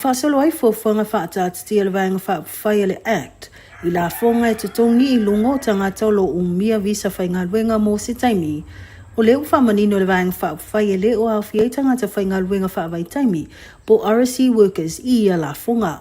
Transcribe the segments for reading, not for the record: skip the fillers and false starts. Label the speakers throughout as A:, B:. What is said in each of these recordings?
A: Faasolo ai fuafuaga faataatitia a le Vaega Faaupufai a le Act i lafoga e totogi i luga o tagata o lo o umia visa faigaluega mo se taimi. O lea ua faamanino e le Vaega Faaupufai e le o aofia ai tagata faigaluega faavaitaimi po o RSE workers i ia lafoga.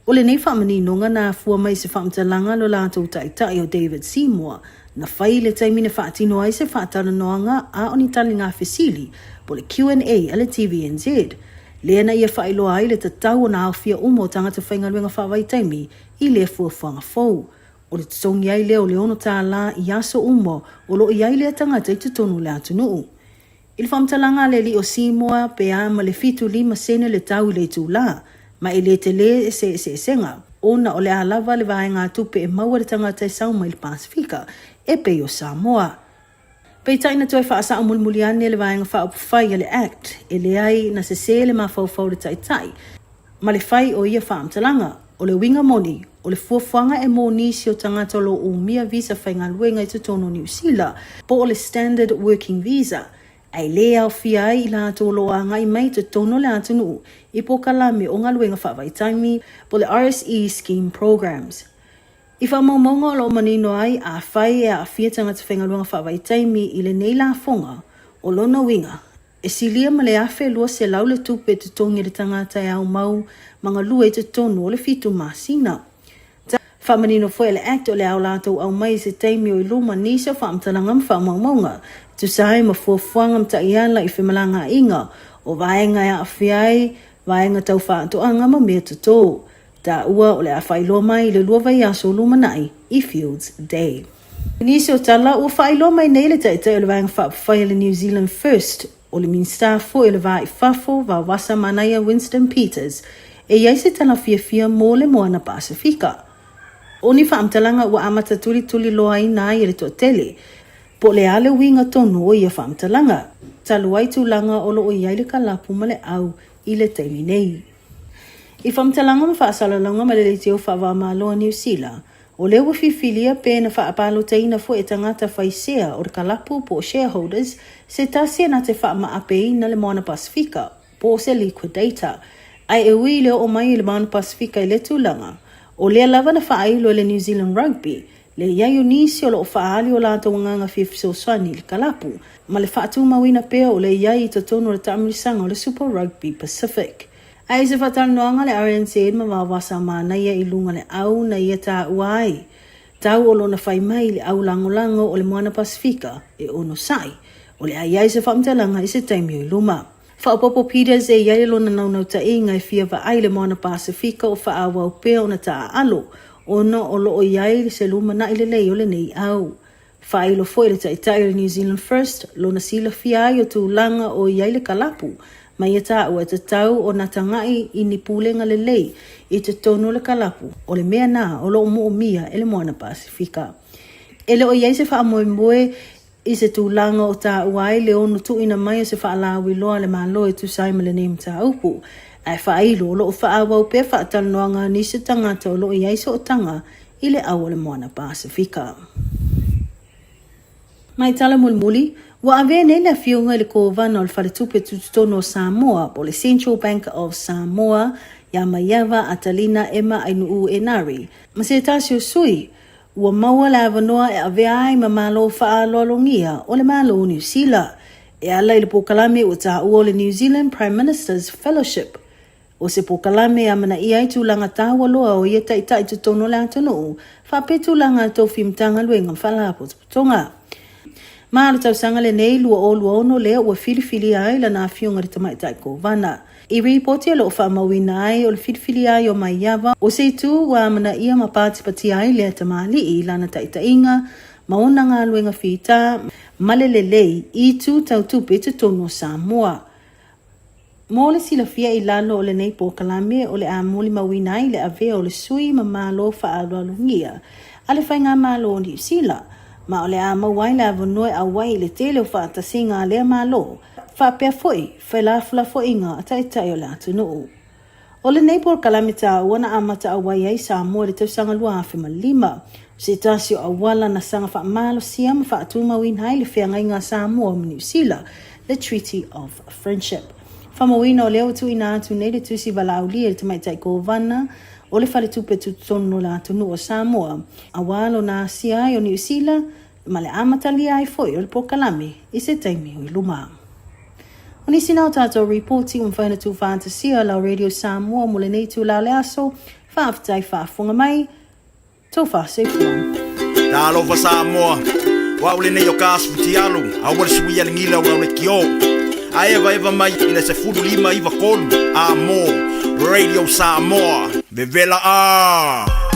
A: O lenei faamaninoga na afua mai i se faamatalaga a lo latou taitai o David Seymour na fai i le taimi na faatino ai se faatalanoaga a o ni taliga fesili po o le Q&A a le TVNZ lea na ia faailoa ai le tatau ona aofia uma o tagata faigaluega faavaitaimi i lea fuafuaga fou. O le totogi ai lea o le $6 i aso uma o lo o i ai lea tagata i totonu o le atunuu. I le faamatalaga a le alii o Simoa, pe a ma le 75 sene le tau i le itulā, ma e le tele se eseesega, ona o le a lava le vaegatupe e maua e le tagata e sau mai le Pasefika, e pei o Samoa. Peitai na toe faasao mulimuli ane le Vaega Faaupufai a le Act, e leai na sese le mafaufau o le Taitai ma le fai o ia faamatalaga. O le uiga moni, o le fuafuaga e mo nisi o tagata o lo o umia visa faigaluega i totonu o Niu Sila, po o le Standard Working Visa, ae le aofia ai i latou o lo o agai mai i totonu o le atunuu i polokalame o galuega faavaitaimi, po o le RSE Scheme Programmes. I faamaumauga o lo o manino ai, afai e aafia tagata faigaluega faavaitaimi i lenei lafoga, o lona uiga, e silia ma le $1,200 le tupe e totogi e le tagata e aumau ma galue i totonu o le fitu masina. Faamanino foi e le Act o le a o latou aumai i se taimi o i luma nisi o faamatalaga ma faamaumauga e tusa ai ma fuafuaga ma taiala i femalagaaiga o vaega e aafia ai vaega tau faatoaga ma mea toto. Taua o le a faailoa mai i le lua vaiaso lumanai i Fields Day. I nisi o tala, ua faailoa mai nei le Taitai o le Vaega Faaupufai a le New Zealand First, o le Minisita foi o le Va i Fafo, Vaovasa Manaia Winston Peters, e i ai se tala fiafia mo le Moana Pasefika. O ni faamatalaga ua amata tulituli loaina ai e le toatele, po o le a le uiga tonu o ia faamatalaga, talu ai tulaga o lo o i ai le kalapu ma le au i le taimi nei. I faamatalaga ma faasalalauga ma le leitio faava-o-Malo a Niu Sila, o lea ua filifilia pe na faapalotaina foi e tagata fai sea o le kalapu po o shareholders se tasi e na te faamaapeina le Moana Pasefika po o se liquidator. Ae e ui i le oo mai i le Moana Pasefika i lea tulaga, o lea lava na faailo e le New Zealand Rugby le i ai o nisi o lo o faaali o latou agaga fia fesoasoani i le kalapu ma le faatumauina pea o le i ai i totonu o le taamilosaga o le Super Rugby Pacific. Ae i se faatalanoaga a le RNZ ma Vaovasa Manaia i luga le au na ia taua ai tau o lona fai mai i le au lagolago o le Moana Pasefika e onosai, o le a i ai se faamatalaga i se taimi o i luma. Faaopoopo Peters e i ai lona naunautaiga e fia vaai le Moana Pasefika o faaauau pea ona taaalo ona o lo o i ai se lumanai lelei o lenei au. Faailo foi le Taitai o le New Zealand First lona silafia ai o tulaga o i ai le kalapu ma ia taua e tatau ona tagai i ni pulega lelei i totonu o le kalapu o le mea na o lo o moomia e le Moana Pasefika. E le o i ai se faamoemoe I se tulaga o taua ai le ono tuuina mai o se faalauiloa a le Malo e tusa ai ma lenei mataupu, ae faailo o lo o faaauau pea faatalanoaga a nisi o tagata o lo o i ai sootaga i le au o le Moana Pasefika. Mai tala mulimuli, ua avea nei le Afioga i le Kovana o le Faletupe Tutotonu o Samoa po o le Central Bank of Samoa iā Maiava Atalina Emma Ainuu Enari ma se tasi o sui Ua maua le avanoa e avea ai ma Malo faaaloalogia o le Malo o Niu Sila e ala i le polokalame ua taua o le New Zealand Prime Minister's Fellowship. O se polokalame e amanaia ai tulaga taua loa o ia taitai totonu o le atunuu faapea tulaga a tofi Matagaluega ma Faalapotopotoga. Ma o le tausaga lenei 2026 lea ua filifilia ai lana afioga i le Tamaitai Kovana. I ripoti o lo o faamauina ai o le filifilia ai o Maiava, o se itu ua amanaia ma patipatia ai lea tamalii i lana taitaiga ma ona galuega fita ma le lelei i itu tau tupe i totonu o Samoa. Mo le silafia i lalo o lenei polokalame o le a molimauina ai le avea o le sui ma Malo faaaloalogia a le Faigamalo o Niu Sila, ma o le a maua ai le avanoa e auai i le tele o faatasiga a lea Malo, faapea foi felafolafoaiga a taitai o le atunuu. O lenei polokalame taua na amata auai ai Samoa i le tausaga 2005, o se tasi o auala na saga faamalosia ma faatumauina ai le feagaiga a Samoa ma Niu Sila, le Treaty of Friendship. Faamauina o lea ua tuuina atu nei le tusi valaaulia i le Tamaitai Kovana o le Faletupe Tutotonu o le Atunuu o Samoa aua lona asia ai o Niu Sila ma le amatalia ai foi o le polokalame i se taimi o i luma. O nisi na o tatou ripoti ua mafai ona tuufaatasia lau Radio Samoa mo lenei itula o le aso. Faafetai faafofoga mai. Tofa soifua.
B: Talofa Samoa, o au lenei o ka asu futialu, aua le suia le gila o lau lekiō. A evaeva mai i le 15 93 a mo Radio Samoa. Vevela a!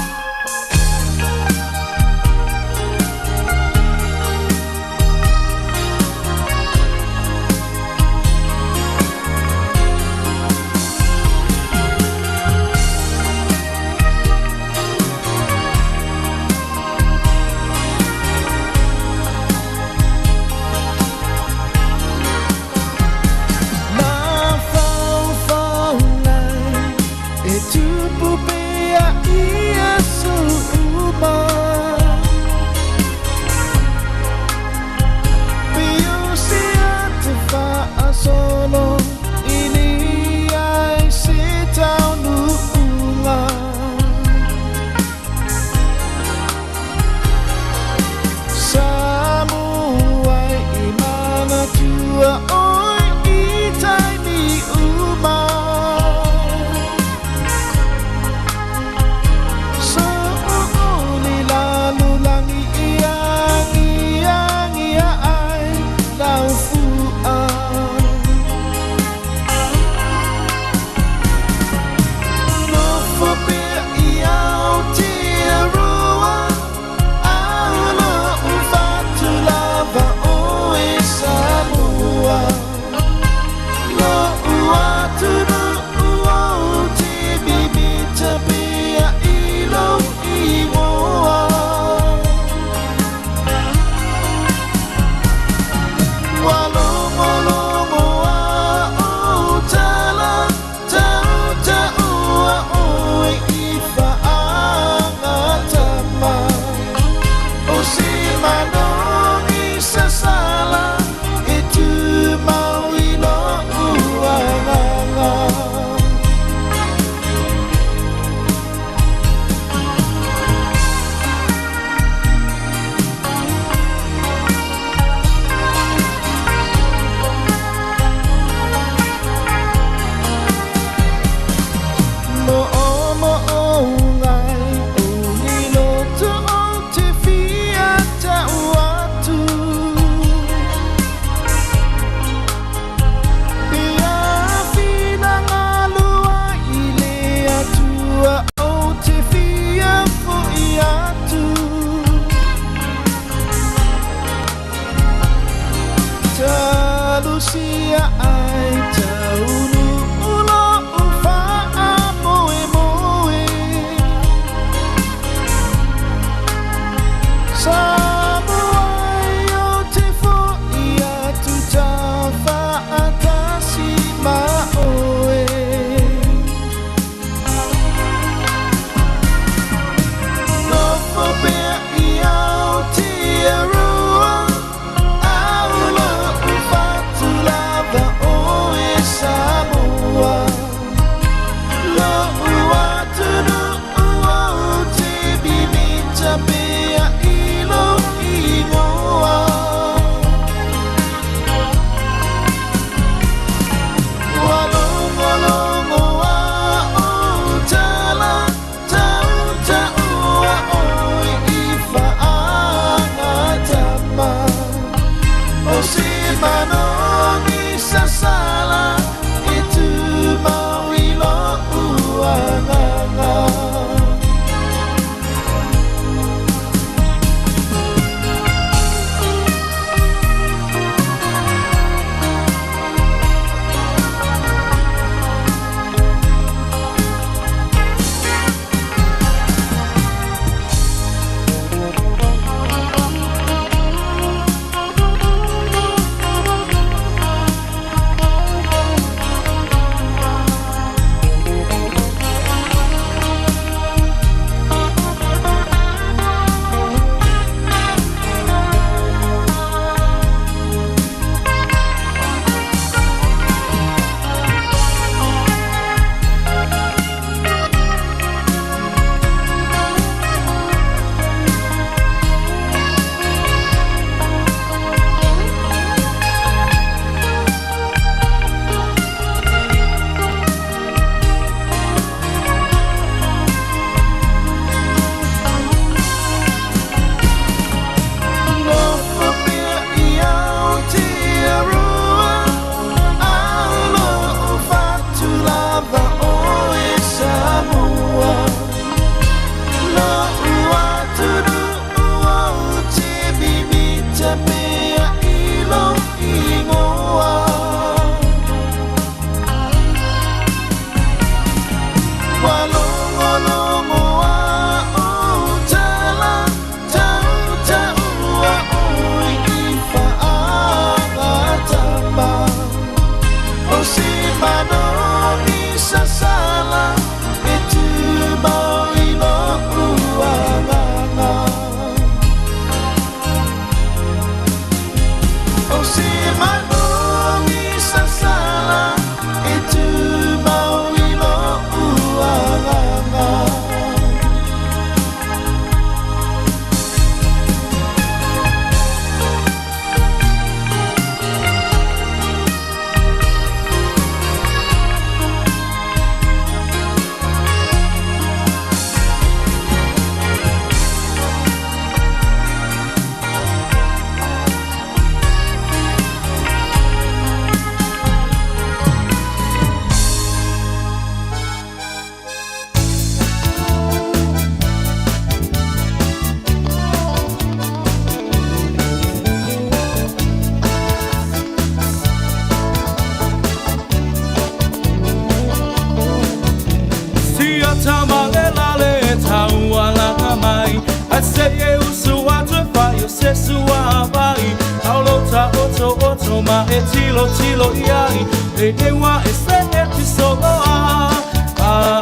C: tama le la le taualaga mai Ae se i e usu atu e fai o se suavai Taulo taoto oto ma e tilotilo i ai Le ewa e se e tisoloa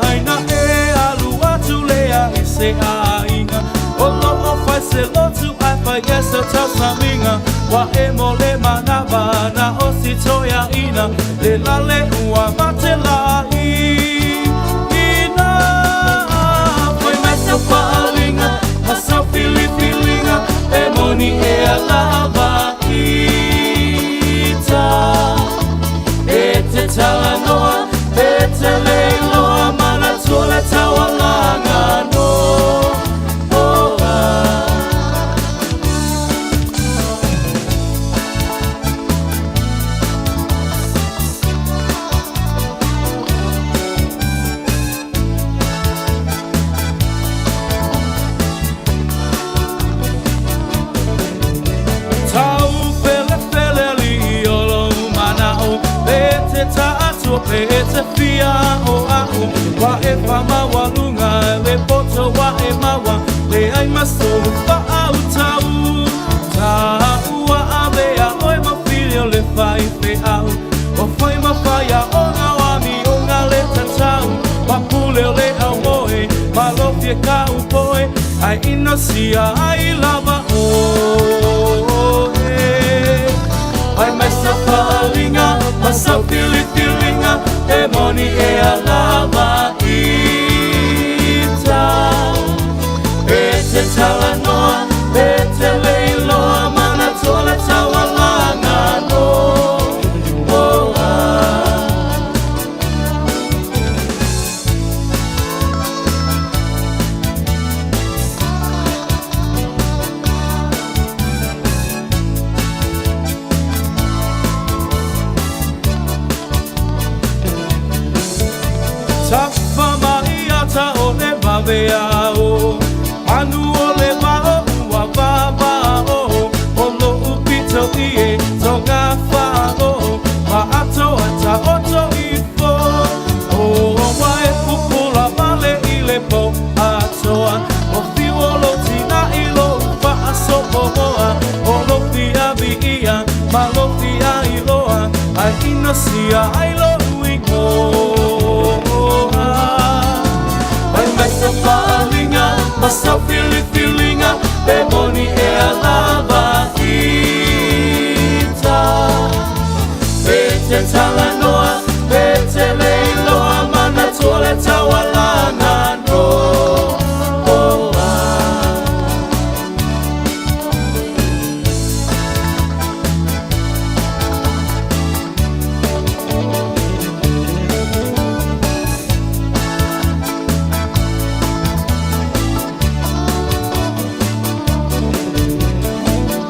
C: Aina e alu atu lea i se aiga O loo fai se lotu ai fai e se tausamiga Ua e mo le manava na o si toeaina Le la le ua mate lai ina Fai mai sau faaaliga ma sau filifiliga E moni ea lava ita E te talanoa e te le iloa Manatua le taualaga no oa. Tau felefele alii o lou manao Pe te taatua pe te fia o a'u Ua e faamaualuga le poto ua e maua Leai ma sou faautau Ta ua avea oe ma fili o le faifeau Ua fai ma faiaoga o amioga le tatau Ua pule o le aumoe malofi e kaupoe Ae inosia ai lava oe Fai mai sau faaaliga ma sau filifiliga E moni ea lava ita E te talanoa e te le iloa Manatua le taualaga no oa. Tafa mai ata o le vaveao Manu o le vao ua vavao O lou pito i e toga fao Ma ato a taoto ifo O ua e pupula vale i le po atoa O fiu o lou tina i lou faasopomoa O lou fia viia ma lou fia iloa Ae inosia ai lou igoa Fai mai sau faaaliga ma sau filifiliga Pe moni ea lava ita E te talanoa e te le iloa Manatua le taualaga no oa.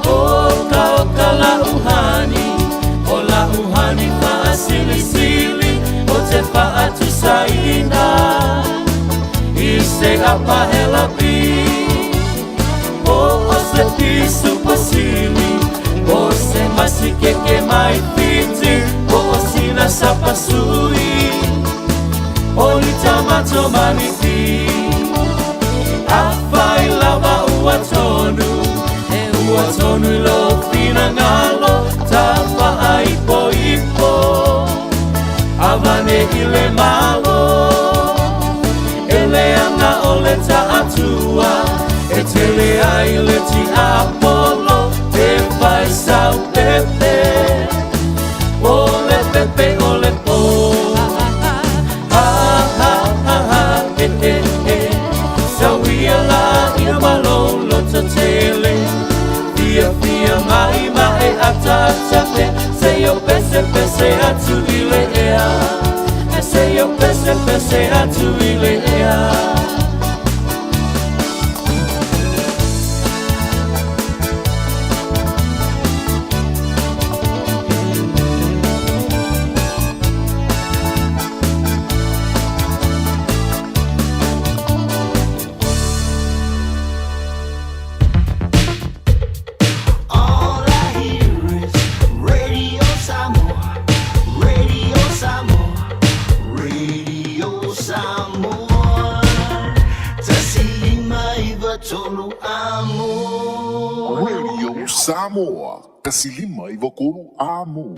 C: Oka oka la'u hani O la'u hani faasilisili O te faatusaina I se apahela pi O o se pisu pasili O se masikeke mai Fiti O o sina sapasui O ni tamato manipi Afai lava ua tonu E ua tonu i lou finagalo Tafaaipoipo Avane i le Malo E leaga o le taatua E tele ai le tiapolo Te fai sau pepe O le pepe o le po Ha ha ha ha e e e Sauia la ina ma lou loto tele Fia fia mai ma e ata ata pe Se o pese pese atu i le ea E se o pese pese atu i le ea.
D: All I hear is Radio Samoa, Radio Samoa, Radio Samoa. tolu amo.
E: Radio Samoa, 153 Amo.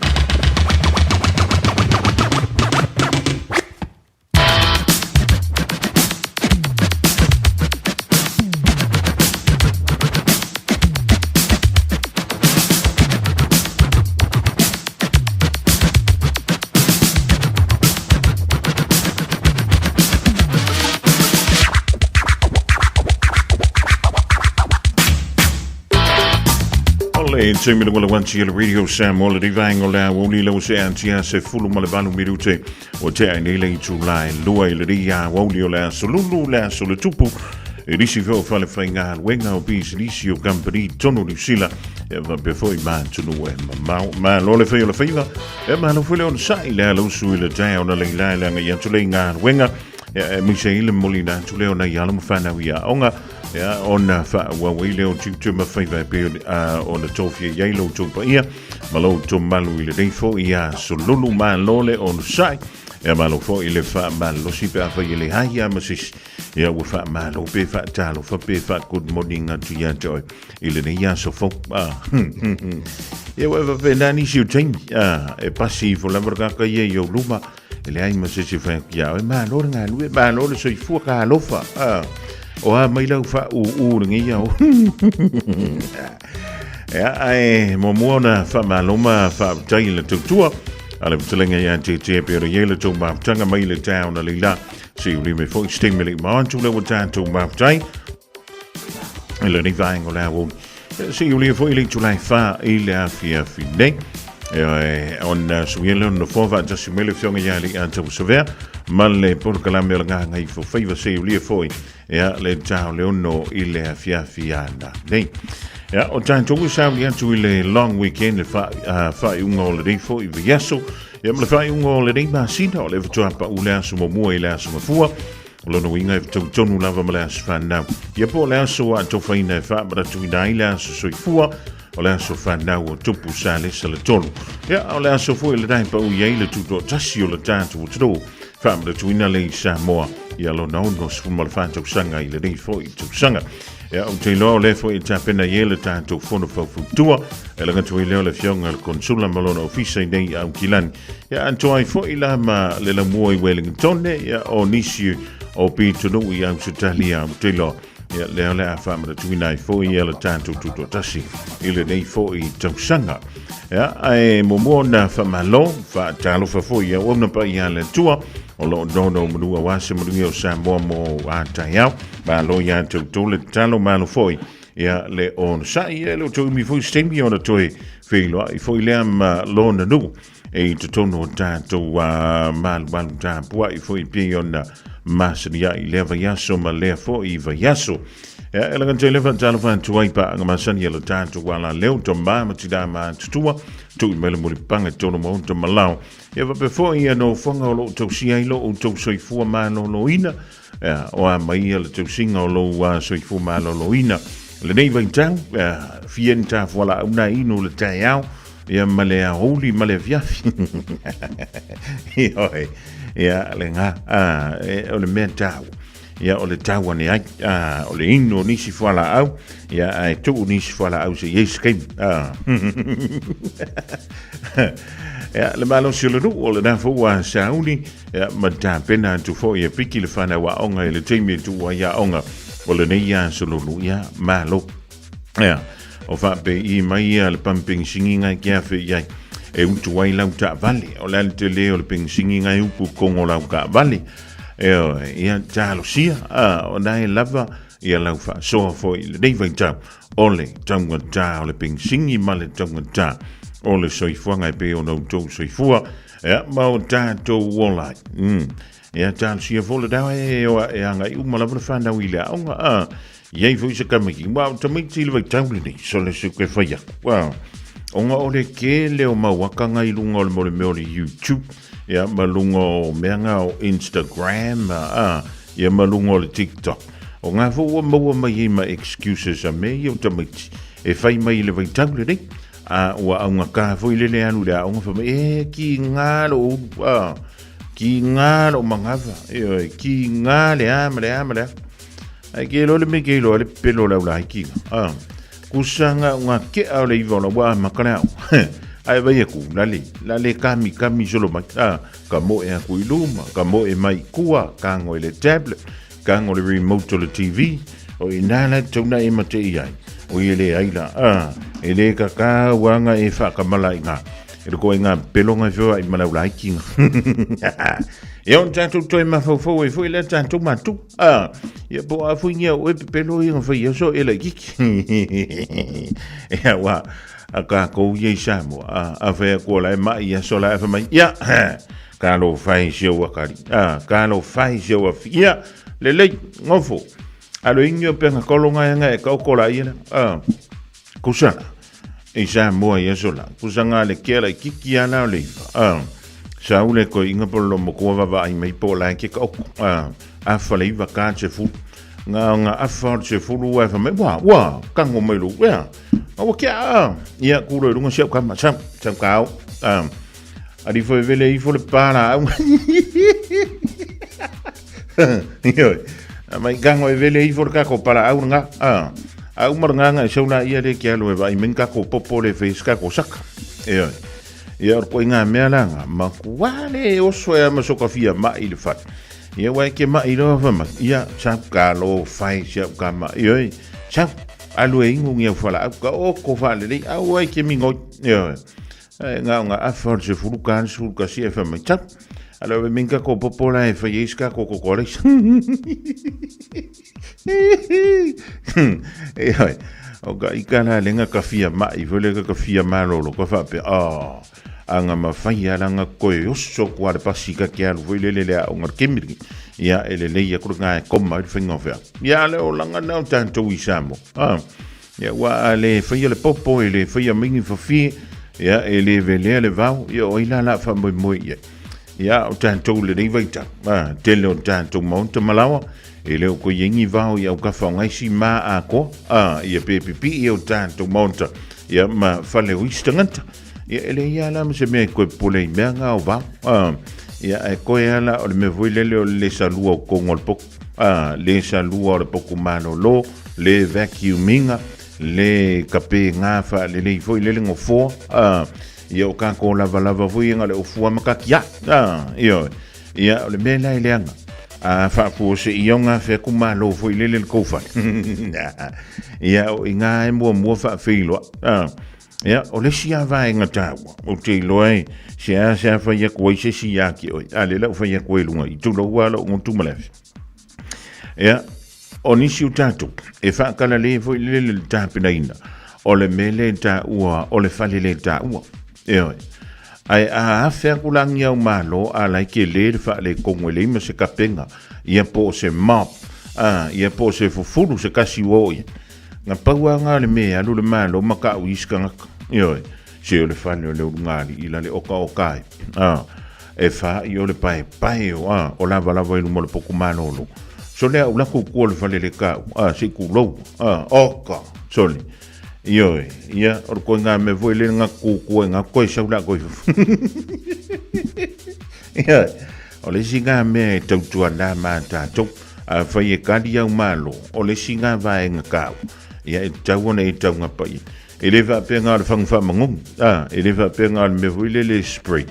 F: O le taimi le wala wanti le Radio Samoa le rivaenga o le aoauli lau se atia se fulu ma le valu minute o tea i nei le itula e lua i le ria aoauli o le aso lulu le aso le tupu e nisi foi o fale faigaluega o pisinisi o kampani tonu Niu Sila e faapea foi ma atunuu e mamao. Malo le fai o le faiva e malo foi le onosai le alausu i le taeao na leila e le agai atu le galuega e aemaise ai le momoliina atu lea o nai alo ma fanau i aoga ia ona faaauau ai lea o tiute ma faiva e pei ona tofia i ai lo outou paia ma lo outou malu i lenei foi aso lulu. Malo le onosai ia malo foi le faamalolosi pe afai e leai a ma se isi ia ua faamalo pe faatalofa pe faa-good morning atu ia te oe i lenei aso fou. Ia ua e faapena nisi o taimi e pasi ifo lava le kaka ia i ou luma e leai ma se isi e fai atu ia oe, malo le galue, malo le soifua, ka alofa. O a mai lau faaūū lenei ao. Ia, ae muamua ona faamalo ma faafetai i le tautua a le fetalaiga ia te pei ona i ai le tou mafutaga mai le taeao na leila se uli mai foi se taimi le i atu le ua tatou mafutai i lenei vaega o le aoauli. Se i ulia foi le itula e 4 i le afiafi nei. E, ona suia lea o le nofoa faatasi mai le afioga ia Alii Savea ma le polokalame o le Gagaifo Faiva se i ulia foi ia le tao le 6 i le afiafi ana nei. Ia, o tatou e sauni atu i le long weekend le faaiuga o lenei foi vaiaso. Ia ma le faaiuga o lenei masina o le faatoa pau le aso muamua i le aso mafua. O lona uiga e fetaui tonu lava ma le aso fanau. Ia po o le aso ua atofaina e faamanatuina ai le aso soifua, o le aso fanau o Tupu Salesa le tolu. Ia, o le aso foi lena e pau i ai le tutoatasi o le tatou atunuu, faamanatuina le i Samoa ia lona 64 tausaga i lenei foi tausaga. Ia, ou te iloa o lea foi e tapena i ai le tatou fono faufautua, e laga atu ai lea o le afioga i le Konsula ma lona ofisa i nei Aukilani. Ia, atoa ai foi la ma le laumua i Wellingtone, ia, o nisi o pitonuu i Ausetalia, ou te iloa. Ia, lea o le a faamanatuina ai foi ia le tatou tutoatasi i lenei foi tausaga. Ia, ae muamua ona faamalo, faatalofa foi i auauna paia a le Atua, o lo o nono manu aua se manuia o Samoa mo a taeao. Malo ia te outou le tatalo, malo foi ia le onosai, ia le o toe umi foi se taimi ona toe feiloai foi lea ma lona nuu e i totonu o tatou malumalu tapuai foi pei ona masani ai lea vaiaso ma lea foi vaiaso. Ia, e laga tele faatalofa atu ai paaga masani a le tatou ala leo tama ma tina ma tutua, tui mai le mulipaga tonu maota malao. Ia faapea foi ia nofoaga o lo o tausia ai lo outou soifua maloloina, ia, o a mai ia le tausiga o lou soifua maloloina. Lenei vaitau, ia, fia ni tafualaau na inu le taeao, ia ma le aoauli ma le afiafi. Ioe, ia le ngā, e, o le mea tāua. Ia o le tau ane ai, o le inu o nisi fualaau, ia ae tuu nisi fualaau se i ai se taimi. Ia, le malosi o le nuu o lena foi ua sauni, ia, ma tapena atu foi e piki le whanau aoga i le taimi e tuu ai aoga o lenei aso lulu, ia, malo. Ia, o faapei mai ia le pampengisigiga e ke afe i ai. E utu ai lau taavale, o le a le tele o le pengisigiga e upu kongo lau taavale. Ioe, ia talosia, a, o na e lava ia lau faasoa foi i lenei vaitau o le taugata o le penisini ma le taugata o le soifuaga e pei ona outou soifua ia, ma o tatou ola ai. Ia talosia foi le dao e, e agai uma lava le whanau i le aoga. A, iai foi se tamaiti. Ua o tamaiti i le vaitau lenei, so le se koe whai aku. A, onga o le kele o mauakanga i lunga o le mo le mea o le YouTube, ia, ma lunga o mea ngā o Instagram, a, ia ma lunga o le TikTok. O ngā fo ua maua mai ai ma excuses a mea ia o tamaiti e whai mai i le vaitau lenei. A, ua aunga kā foi lele alu le aoga wha mai, e, ki ngā lo ulu, a, ki ngā lo mangava, e, ki ngā le a ma le a ma le a. Ai ke lo le me ke lo le pelo le ula hiki. Ah. Kusanga nga ke a le iwa la wa makala. Ai vai ku lale lale kami kami solo mai. Ah, ka mo e aku i luma, ka mo e mai kua, ka ngo le tablet, ka ngo le remote o le TV. O i nā la tauna e mate i ai. O i le ai la. Ah, e le ka ka wanga e whakamala i ngā. E le koe ngā pelonga i whiwa i malau la hiki. E on tātou toi mafaufau e fui le tātou matu. Ah, ia po a fui ngia oe pepelo ia nga fai aso e lai kiki. E awa, a ka kou ia i Samoa. A, a fai aku ola e mai aso la e fa mai. Ia, ka lo fai si au akari. A, ka lo fai si au afi. Ia, le lei, ngofo. A lo ingi o penga kolonga e nga e ka okola ia la. A, kusana. I Samoa i aso la. Kusanga le kea lai kiki ala o le iwa. A, sa ule ko inga polo mo kua vava ai mai po lai ke ka oku. A, a whale iwa ka te fulu. Ngā ngā awha o te fulu e wha mai, wā, wā, kango mai lu, wea. A wa kia, a, ia kuro i runga siau kama, sau, sau kao. A, ari fo e vele ifo le pāra au. Ioi. A mai kango e vele ifo le kako para au nga. A, a umar nga nga e sau la ia le ke alo e vai men kako popo le face kako saka. Ioi. Ia or ko inga mea la nga. Ma kuale oso e ama soka fia mai le fat. Ia wai ke mai loa fa mai. Ia sau ka lo fai siau ka ma. Ioi. Sau alu e ingu ngia whala au ka o ko whale lei au ai ke mingo. Ioi. E ngā ngā awha o se furu ka se furu ka si e wha mai. Sau. Alo e minka ko popo la e whai eis ka ko ko leis. E hoi. O ka ika la lenga ka fia mai, fo le ka fia malolo, ka whape, oh, anga ma whai ala nga koe oso kua le pasi ka ke alu foi lele le au ngar kemiri. Ia e le leia kura ngā e koma i whainga whea. Ia le o langa nao tātou i Samoa. Ah. Ia ua a le whaia le popo e le whaia mingi whawhie, ia e le velea le vau, ia o ila la wha moi moi ia. Ia o tātou le rei vaita, a, tele o tātou maunta malawa, e leo ko iengi vao i au kafa o ngaisi mā a ko, a, ia pepipi i o tātou maunta, ia ma whale o isi tangata. Ia ele ia la ma se mea koe pole i mea ngā o vao, a, ia e koe ala o le mea voi lele o le salua o kongo le poko, a, le salua o le poko malolo, le vacuuminga, le kape ngā wha le lei foi lele ngofoa, a, ia o kākou lava lava foi nga le ofua ma ka kia, a, ia, ia o le mea la e leanga. A whaapua se i o ngā whea kumalo foi lele le kouwhale. Ia o i ngā e mua mua whaawhiloa. A, Ia, o le isi a vaega taua, o te iloa e, se a se a whai aku ai se si a ki oi, a le lau whai aku e lunga, i tula ua ala o ngutu malafi. Ia, o nisi o tātou, e whaakala le foi le le tāpena ina, o le mele tā ua, o le fale le tā ua. E oi, ai a awhe aku langi au malo, a lai ke le le wha le kongo e le ima se kapenga, ia po se mop, a, ia po se fufulu se kasi o ia. Nga pau a ngā le me alu le malo ma ka u iska ngaka. Ioe, se o le fale o le ulu ngā li i lale oka o kai. A, e wha i o le pae pae o a, o lava lava i lumo le poku malolo. So lea u lako kua le fale le ka u, a, se ku lou, a, oka, sole. Ioe, ia, o le koe ngā me voi le ngā kukua ngā koe sau la koe. Ia, o le isi ngā mea e tautua nā mā tātou, a whai e kari au mālo, o le isi ngā vaenga kāu. Ia, e tau ona e tau ngā pai. E le whaapea ngā le whangu whamangongu, a, e le whaapea ngā le mea voi lele spray.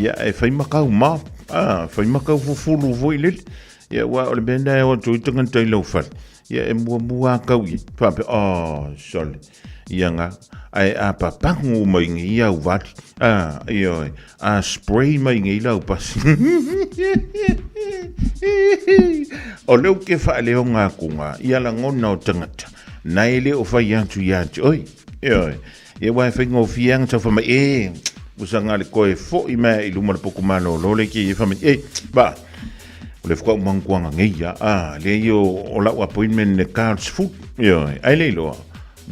F: Ia, e whai makau mā, a, whai makau fufulu voi lele. Ia, wā, o le mea nā e o tui tangata i lau whare. Ia, e mua mua kau i. Whaapea, oh, sole. Ia nga, ai a papangu mai ngi au vali. A, ia oi, a spray mai ngi lau pasi. O leu ke whaaleo ngā kunga, ia la ngona o tangata. Nai le o whai atu ia atu, oi, ia oi. Ia wai whai ngō whianga tau whamai, e, usa ngā le koe fo i mea i luma le poku malo lole ki e whamai, e, ba, o le whakau manguanga ngei ia, a, le i o lau appointment le Carl's Food, ia oi, ai le iloa,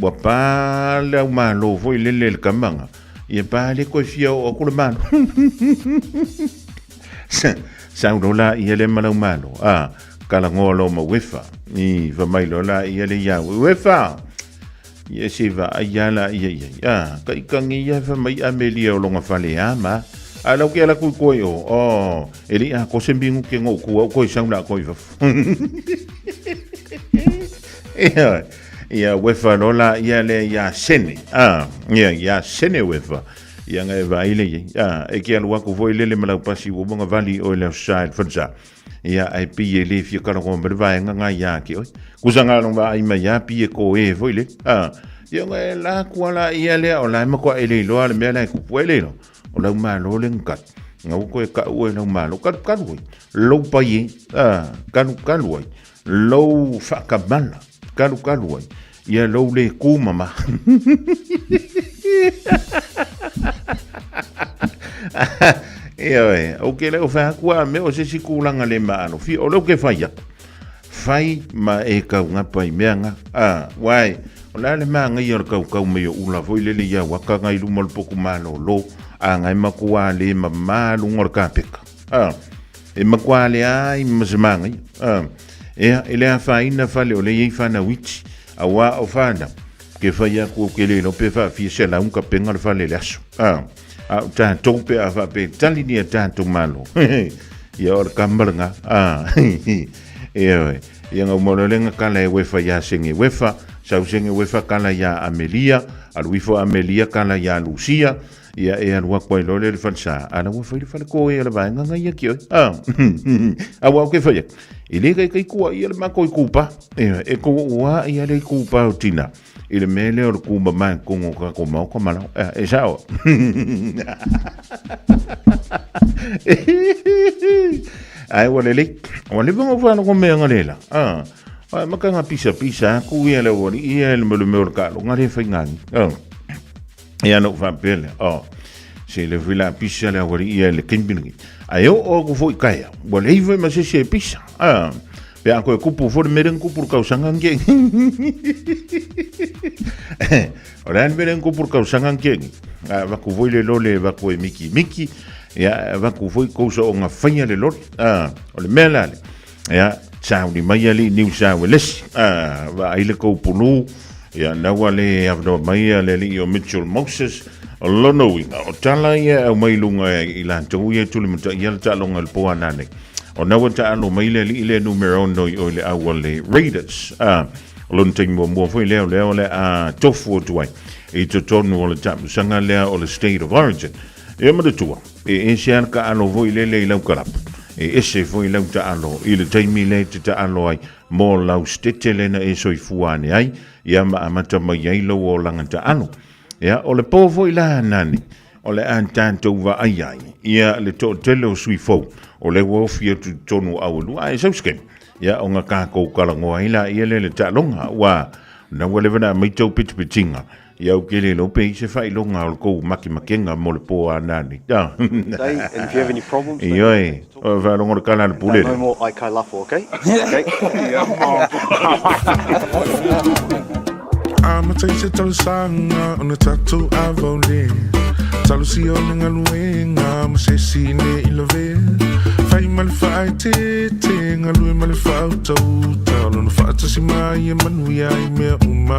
F: ua pā le au malo foi lele le kamanga, ia pā le koe fia o aku le malo. Sau lola ia le malau malo, a, kala ngoa lo ma wefa, i, fa mai lola ia le ia, wefa, ia se va ai ala ia ia, a, ka ikangi ia fa mai amelia o longa fale a ma, a lau ke ala kui koe o, o, e li a ko se mbingu ke ngō kua o koe sau la koe fa. Ia, ia wefa lola ia le ia sene. Ah, ia ia sene wefa. Ia ngai vai le ia. Ah, e ke alu aku foi lele malau pasi wo monga vali o le side fansa. Ia ai pi e le fia kala ko me vai nga nga ia ki oi. Kusa nga long vai ma ia pi e ko e foi le. Ah, ia ngai la kuala ia le o la ma ko e le loa le mea la ku puele lo. O lau malo le ngat. Nga ko e ka ue lau malo kalu kalu ai. Lou pai e, ah, kalu kalu ai. Lou whakamana, kalu kalu ai. Ia lou le kūmama. Ia oe, o ke leo whakua me o se si kūlanga le maalo. Fi o leo ke whai aku. Whai ma e kau ngapa i mea nga. Ah, wai, o la le maa ngai o le kau kau mai o ula foi lele ia waka ngai luma le poku malo lo. A ngai makua le ma malu ngor ka peka. Ah, e makua le ai ma se maa ngai. Ah, ea, e le afaina fale o le iei whanau iti. A wā o whanau. Ke whai aku o ke le lope wha fia se launga ka penga le fale le aso. Ah, a o tātou pe a wha pe tali ni a tātou malo. Ia o le kamaranga. Ah, e oe. Ia ngau mololenga kala e wefa ia senge wefa. Sau senge wefa kala ia Amelia. Alu ifo Amelia kala ia Lucia. Ia e alu aku ai lole le falsa. Ala ua whai le fale ko e ala vaenga ngai ia ki oi. Ah, a wau ke whai. I le kai kai kua ia le mako i kupa. E, e ko ua ia le kupa o tina. I le mele o le kuma mai kongo ka ko mau ka mana. E, e sao. Ai ua lele. Ua le vanga whana ko mea ngalela. Ah. Ai makanga pisa pisa ku ia le wali ia le mele mele ka lo ngare whai ngangi. Ah. Ia na ou faapea lea, oh, se le foi la pisa le auali ia le taimi lenei. Ae oo aku foi i kaea, ua leai foi ma se isi e pisa. Ah, pe a koe kupu foi le mea lea na kupu i le tausaga nge. O le a le mea lea na kupu i le tausaga nge nei. A avatu foi le lole e avatu e Miki Miki, ia avatu foi kou soonga faia le lole. Ah, o le mea la lea, ia, sauni mai alii Niu Sauelesi, ah, vaai le kou pulu, ia, na ua le avanoa mai le alii o Mitchell Moses, o lona uiga, o tala ia e aumai i luga i latou ia e tulimataia le taaloga i le po ana nei. O na ua taalo mai le alii lea numera ono i o i le au a le Raiders. Ah, o lona taimi muamua foi lea o lea o le a tofu atu ai i totonu o le taamusaga lea o le State of Origin. Ia manatua, e ese lava le taalo foi lele i lau kalapu, e ese foi lau taalo i le taimi lea e te taalo ai mo lau setete lea na e soifua ane ai, ia ma amata mai ai lou olaga taalo. Ia, o le po foi la nani, o le a tatou vaai ai, ia le toatele o sui fou, o lea ua ofi atu i totonu o Auelua, ae sau se taimi, ia ona tatou talanoa ai laia lea i le taaloga, aua na ua leva ona aumai tou petipetiga, Ia ou ke le iloa pe i se faailoga o le kou makemakega mo le pō a nani.
G: Day, and if you have any problems,
F: they Ioe, o faalogo le kala a le pule
G: no
F: lea.
G: more ai kai lafo, okay? Okay?
E: Amata i se talosaga ona tatou avaole Talosia o le galuega ma se isi ne i lavea Fai ma le faaeteete, galue ma le faautauta Lona faatasi mai e manuia ai mea uma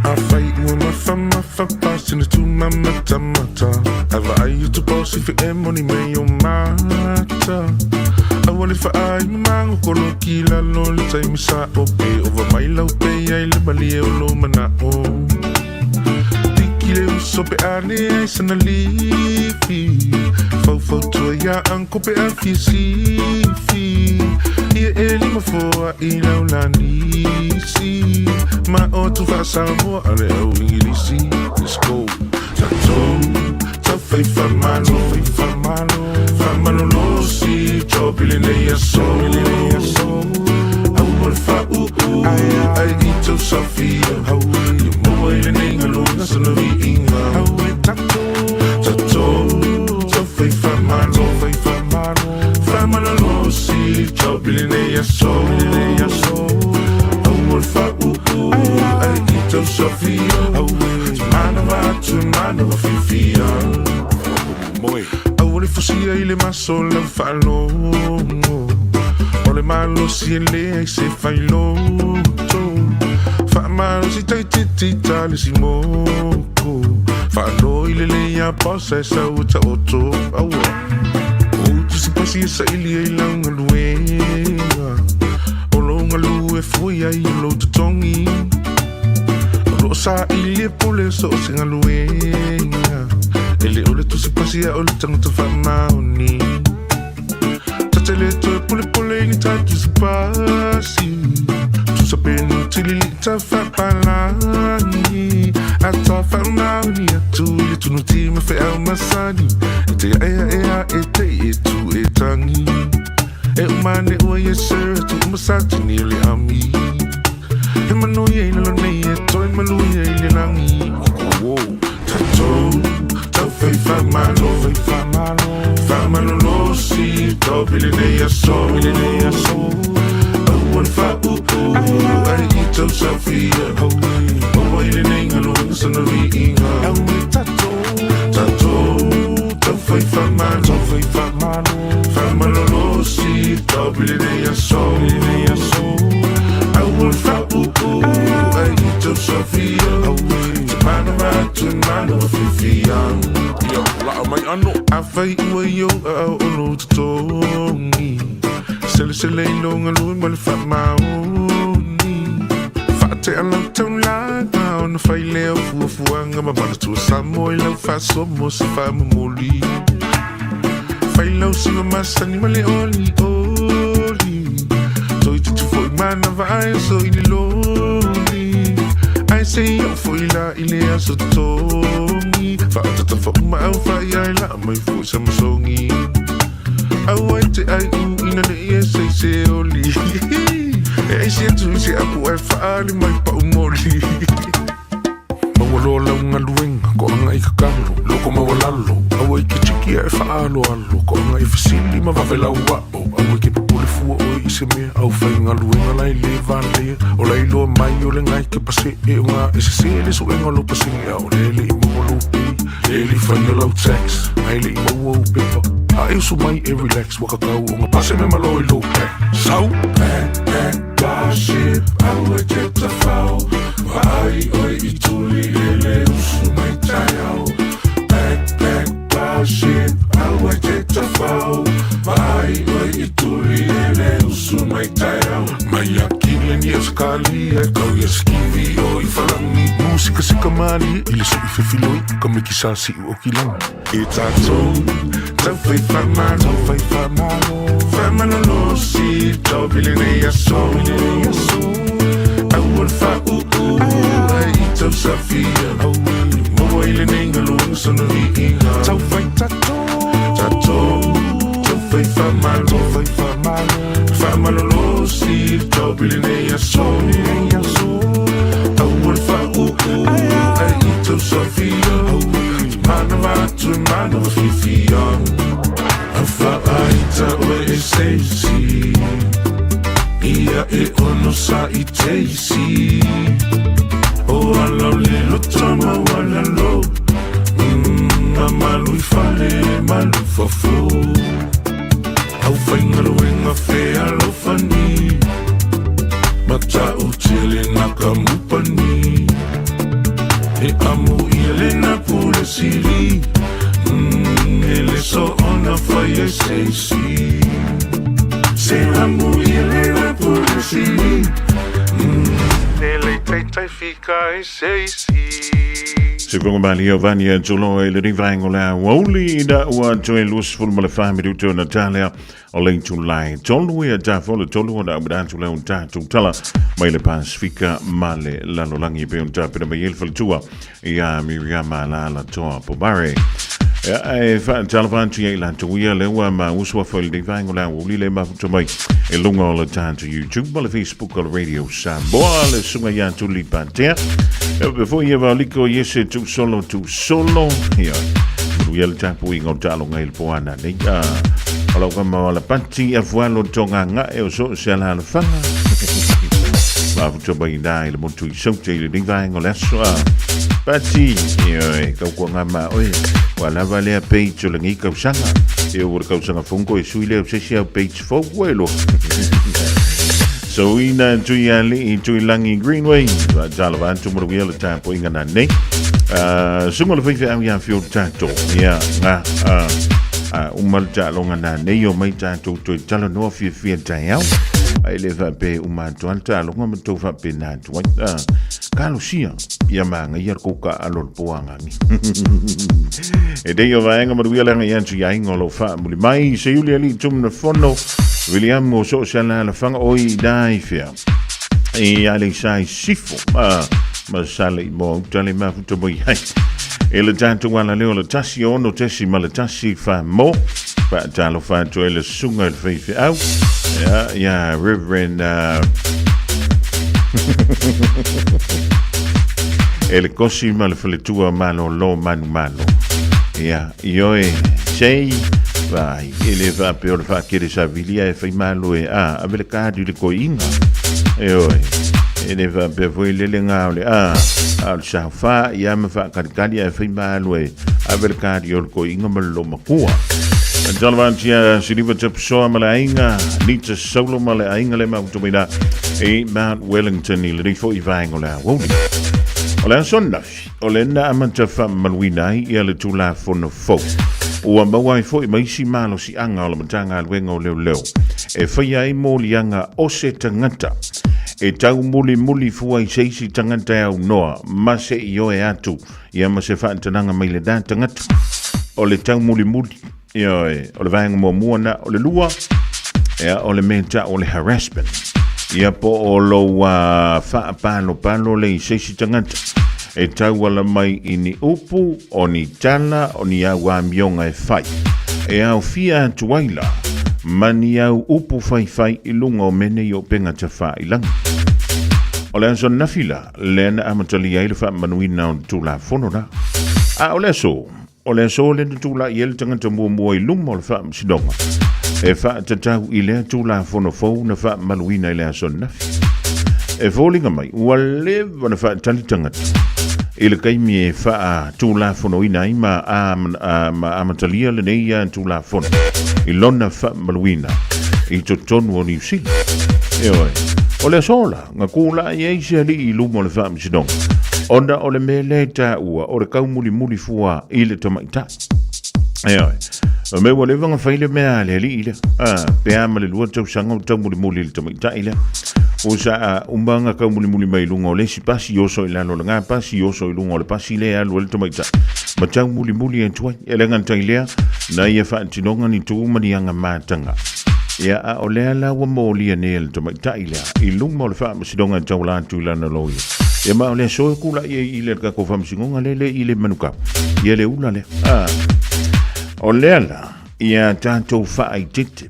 E: Afai ua mafamafa pasina tūmamatamata Ae vaai atu boss ife e moni mai o mata Aua le faai mamagokolo ki lalo le taimi sa o pe ova mai lau pe ai le malie o lou manao Tiki le uso pe a le ai sana lifi Faufautua ia uncle pe a fia sifi Ia e lima foa i lau lanisi Ma o tu faa-Samoa a le au Ingilisi Let's go Tatou taufai faamalo Faamalolosi job i lenei aso Aua le faauu ai i tau safia Ia maua i lenei galuega sana viiga Tatou taufai faamalo Faamalolosi job i lenei aso Aua le faauu ai i tau safia Manawa atu manawa fiafia Aua le fusia i le maso lau faalogo O le malosi e leai se failoto Faamalosi taititi ta le simoko Faanoi lelei ia boss ae sau e taoto Aua O tusi pasi e saili ai lau galuega O lou galu e fui ai o lou Saili e pule so o se galuega. E le o le tusi pasi a o le tagata faamaoni. Ta te le toe pulepule i ni ta tusi pasi. Tusa pe nu tilili ta faapalagi. A ta faamaoni atu i le tunuti ma feau masani. E te aeae a e te e tu e tangi. E uma ane ua yes sir atu uma satini o le ami. He manuia i lalo nei e toe maluia i le lagi. Whoa. Tatou, tau fai faamalo, fai faamalo, faamalolosi, tau i lenei aso, i lenei aso. Aua le faauu, ai i tau saofia. Maua i lenei galuega sana viiga. Tatou, tatou, tau fai faamalo, tau fai faamalo, faamalolosi, tau i lenei aso, i lenei aso. Aua le faauu, ai i tau saofia. Te manawa atu e manawa fiafia. Ia, laa mai ano. Afai ua i ou aao o lou totogi. Selesele i lou galue ma le faamaoni. Faatea lau taulaga ona fai lea o fuafuaga ma manatua Samoa i lau faasoa mo se faamomoli. Fai lau siva masani ma le olioli. Toeitiiti foi manava ai aso i le loli. Ae se i oo foi la i le aso totogi. Faaotatafa uma au faia e laa mai foi sa masogi. Aua e te ai u ina ne i e sei se oli. E aisi atu i se apu ae faali mai pau moli. Maua loa lau galuega, koaga i kakalo, loko maualalo, aua i ke tiki a e faaaloalo, koaga i fesili ma vave lau ao, aua i ke popole fua oe i se mea, au faigaluega la e le valea, o la iloa mai o le gai ke pasee o ga e sese le suega o lou pasene a o lea e le i maua lou pay, lea e le i faia lau tax, a e le i maua ou pepa, a e usu mai e relax, ua kakau o ga pase me malo i lou pack. Sau! Pack, pack. Starship, aua e te tawhao, Vaai oe i tuli e le usu mai taiao. Pack, pack, Starship, aua e te tawhao, Vaai oe i tuli e le usu mai taiao. Mai a Kilian i Ausekalia, e kau ia Skivi o i Whalangi. Musika sika malie i le sui fefiloi, ka miki sa siu o kilagi. E tatou, tau fai faamalo, tau fai faamalo, faamalolosi, tau i lenei aso, i lenei aso. Aua le faauu, ai i tau saofia, maua i lenei galuega sona viiga. Tau fai tatou, tatou, tau fai faamalo, tau fai faamalo, faamalolosi, tau i lenei aso, i lenei aso. Aua le faauu, ai i tau saofia, manawa atu e manawa fiafia. A faaita oe e seisi, ia e ono sa i teisi. O ala o le loto maualalo, a malu i fale, malu i fafo. Au faigaluega fealofani, matautia le nakamupani. E amo ia le na pule sili, e le so ona fai e seisi. Se amo ia le na pule sili, e le taitai fika e seisi.
F: Se fonga malie o vania tulo e le rivaengo la wauli da ua toe 24 minuto o Natalia o le itulai tolu ia ta fo le tolu o na umidatu le un tātou tala mai le Pasifika ma le lalolagi pe un tāpena mai ele faletua ia Miriama Lala Toa Pomare. Ia, e whaatalafa atu ia i latou ia le ua ma usu afa i lenei vaenga o le aoauli le mafuta mai e lunga o le tātou YouTube ma le Facebook o le Radio Samoa le sunga ia Tuli Patea. E pe foi ia vaoliko i ese tu solo tu solo. Ia, manuia le tapuiga o taaloga i le po ana nei. O lau kama o la pati a fualo tonga nga e o so se ala alofanga. Mafuta mai nā i le motu i saute i lenei vaenga o le aso. Pati, ia e kau kua ngā mā oe. Ua lava lea page o lenei kausaga. E o le kausaga fou ko e sui lea o se isi au page fou koe lo. So ina tui ali i tui langi Greenway. Wa tala wa atu maruia le tapuaiga na nei. Sunga le whaiwhe au ia whio tātou. Ia, ngā, uma le taaloga na nei o mai tātou toe tala noa fiafia taeao. Ai le whape uma atu ana taaloga ma tau whape nā atu ai. Talosia ia magaia le kou taaalo i le po agiagi. E dei o vaega manuia le agai atu i aiga o lo o faamuli mai. Seiuli alii Tumanafono William o so o se alaalafaga o i ina i fea. I Aleisa i Sifo ma ma Sale i moa uta le mafuta mai ai. E le tatou alaleo le 16.1 wha mo. Faatalofa atu ai le susuga i le faifeau. Ia, ia Reverend e le kosi ma le faletua malolo manumalo. Ia, ioe, sei, vai, e le faapea o le faakele savilia e fai malo e a, ave le kadi i le koiinga. Ioe, e le faapea foi le le ngā o le a, a o le saofā, ia ma faakalikali ae fai malo e ave le kadi o le koiinga ma le lomakua. Talofantia Siliva Tapusoa ma le aiga, Nita Saulo ma le aiga le mafuta mai la i Mount Wellington i lenei foi vaega o le aoauli. O le aso ananafi, o le na amata faamamaluina ai ia le Tulafono fou. Ua maua ai foi ma isi malosiaga o le Matagaluega o Leoleo e faia ai moliaga o se tagata e taumulimuli fua i se isi tagata e aunoa ma se ioe atu ia ma se faatanaga mai lena tagata. O le taumulimuli, ioe, o le vaega muamua na, o le lua, ia, o le mea tau o le harassment. Ia po o lou faapalopalo le i se isi tagata e tauala mai i ni upu, o ni tala, o ni au amioga e fai. E aofia atu ai la ma ni au upu faifai i luga o mea nei o upega tafailagi. O le aso ananafi la, lea na amatalia ai le faamamaluina o le Tulafono la. A o le aso, o le aso lea na tulai ai le tagata muamua i luma o le Faamasinoga e faatatau i lea Tulafono fou na faamamaluina i le aso ananafi. E foliga mai, ua leva na faatali tagata i le taimi e faatulafonoina ai ma, a, a, ma amatalia lenei Tulafono i lona faamamaluina i totonu o Niu Sila. Ioe, o le aso la, Na kūlai ai se alii i luma o le faamasinoga, ona o le mea lea e taua o le taumulimuli fua i le tamaitai. Ioe. O mea ua leva ona fai le mea a le alii lea. Ah, pe a ma le 2 tausaga o taumulimuli i le tamaitai lea. O sa a uma ona taumulimuli mai i luga o le isi pasi oso i lalo o lena pasi oso i luga o le pasi lea e alu ai le tamaitai. Ma taumulimuli atu ai. E le gata i lea, na ia faatinoga ni tu ma ni aga mataga. Ia, a o lea la ua molia nei e le tamaitai lea i luma o le faamasinoga e tauala atu i lana loia. Ia ma o le aso e kula'i ai i le tatou faamasinoga lea le i le manukau. Ia le ula lea. Ah. O lea la, ia tatou faaitete.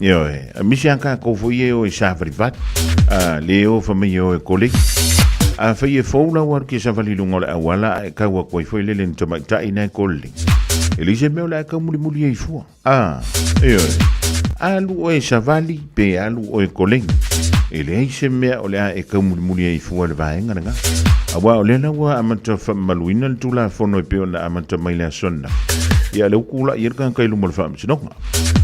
F: Ioe, a misi a kākou foi e o e savalivali. Ah, le o fa mai e o e kolegi. A fai e fou lau alu ke savali lunga o le auala a e kau atu ai foi le le ni tamaitai na e kolegi. E leai se mea o le a e taumulimuli ai fua. A, ioe, alu oe savali pe alu oe koleni. E leai se mea o le a e taumulimuli ai fua i le vaega lena. Aua o lea la ua amata faamamaluina le Tulafono e pei ona amata mai le aso ananafi. Ia, lea ua tulai ai le tagata i luma o le Faamasinoga.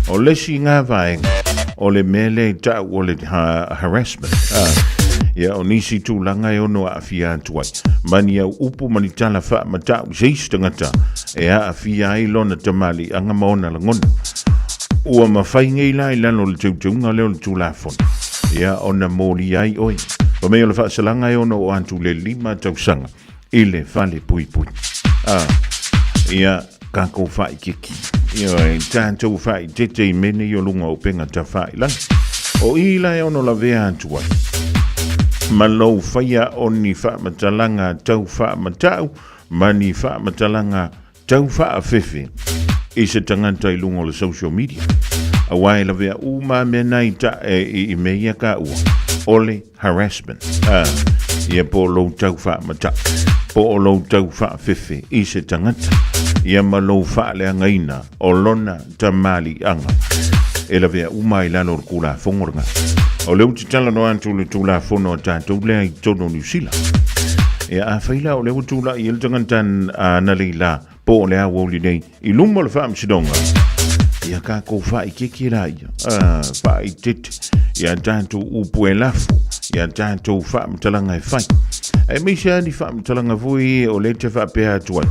F: O le isi ngā vaega, o le mea lea i tau o le harassment. Ia, o nisi tulaga e ono aafia atu ai. Ma ni au upu ma ni tala faamatau i se isi tagata e aafia ai lona tamaliiaga ma ona lagona. Ua mafai nei la i lalo o le teuteuga lea o le Tulafono, ia ona molia ai oe. Fai mai o le faasalaga e ono oo atu le 5 tausaga i le fale puipui. A, ia tatou faaikiki. Ioe, tatou faaitete i mea nei o luga o upega tafailagi. O i la e ono lavea atu ai ma lou faia o ni faamatalaga tau faamatau ma ni faamatalaga tau faafefe i se tagata i luga o le social media. Aua e lavea uma mea na i, ta, e, i, i mea ia taua, o le harassment. Ah, ia po o lou tau faamatau, po o lou tau faafefe i se tagata, ia ma lou faaleagaina o lona tamaliiaga. E lavea uma i lalo o le Tulafono lena. O lea ou te talanoa atu i le Tulafono a tatou lea i totonu o Niu Sila. Ia, afai la o lea ua tulai ai le tagata a analeila po o le aoauli nei i luma o le Faamasinoga, ia tatou faaeteete laia, faaeteete ia tatou upu e lafo, ia tatou faamatalaga e fai. Aemaise lava ni faamatalaga foi o lea e te faapea atu ai,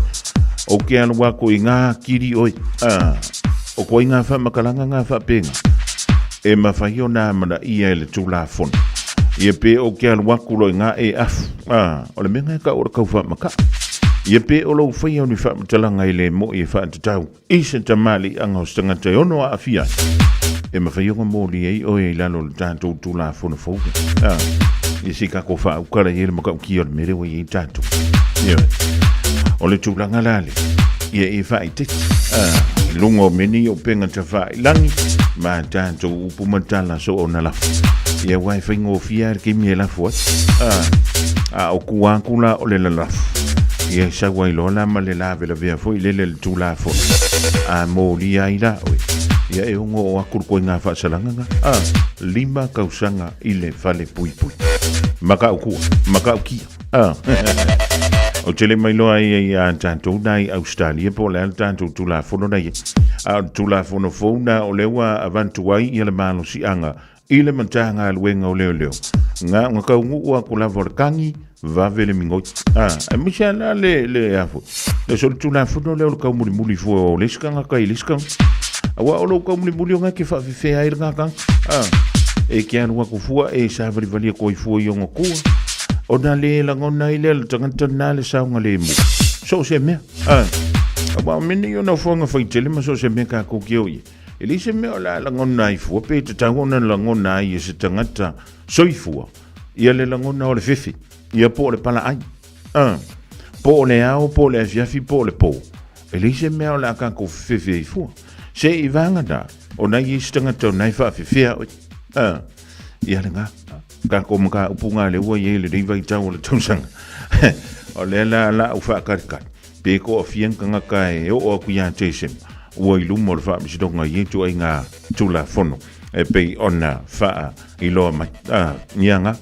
F: Ou te alu atu i ngā kiri oi, ā, o koe ngā whamakalaga ngā whaapenga, e mawhai ona amanaia e le Tulafono. Ia pe ou te alu atu loa i ina e afu, a, o le mea lena e tau o le tau faamata'a. Ia pe o lou faia o ni faamatalaga e le mo'i e faatatau i se tamaliiaga o se tagata e ono aafia ai, e mafai ona moli ai oe i lalo o le tatou Tulafono fou lea. A, ia se i tatou faaukala i ai le matautia o le mea lea ua i ai tatou. Ioe. O le tulaga la lea, ia e faaeteete, a, i luga o mea nei o upega tafailangi ma tatou upu ma tala soona lafo. Ia aua e faigofie lava le taimi e lafo ai. A, a o tua atu la o le lalafo, ia e sau ai loa la ma le lavelavea foi lele i le Tulafono. A molia ai la oe, ia e ono oo atu le koiga faasalaga na, a, 5 tausaga i le fale puipui. Matautua, matautia. A, ou te le mailoa ai ia tatou na i Australia po o le a le tatou Tulafono na i ai. A o le Tulafono fou na o lea ua avatu ai ia le malosiaga i le Matagaluega o Leoleo, na ona taunuu atu lava o le tagi, vave le migoi. A, aemaise lava la le, le a foi, le solitulafono lea o le taumulimuli fua o le isi tagata i le isi tagata. Aua o lou taumulimuli ona e te faafefea ai lena tagata. A, e te alu atu fua e savalivali atu ai fua i ona tua, ona le lagona ai lea e le tagata lena le saogalemu. So o se mea. A, aua o mea nei o nofoaga faitele ma so o se mea tatou te o i ai. E leai se mea o le a lagona ai fua pe tatau ona lagona ai e se tagata soifua ia le lagona o le fefe, ia po o le palaai, a, po o le ao, po o le afiafi, po o le po. E leai se mea o le a tatou fefefe ai fua. Se i vagana o na i ai se tagata o na e faafefea oe. A, ia lena. Tatou mataupu na lea ua i ai lenei vaitau o le tausaga. O lea la la au faakalikali. Pe toafia ni tagata e oo atu ia Tesema, ua i luma o le Faamasinoga i ia ituaiga Tulafono e pei ona faailoa mai. Ah, ia nga.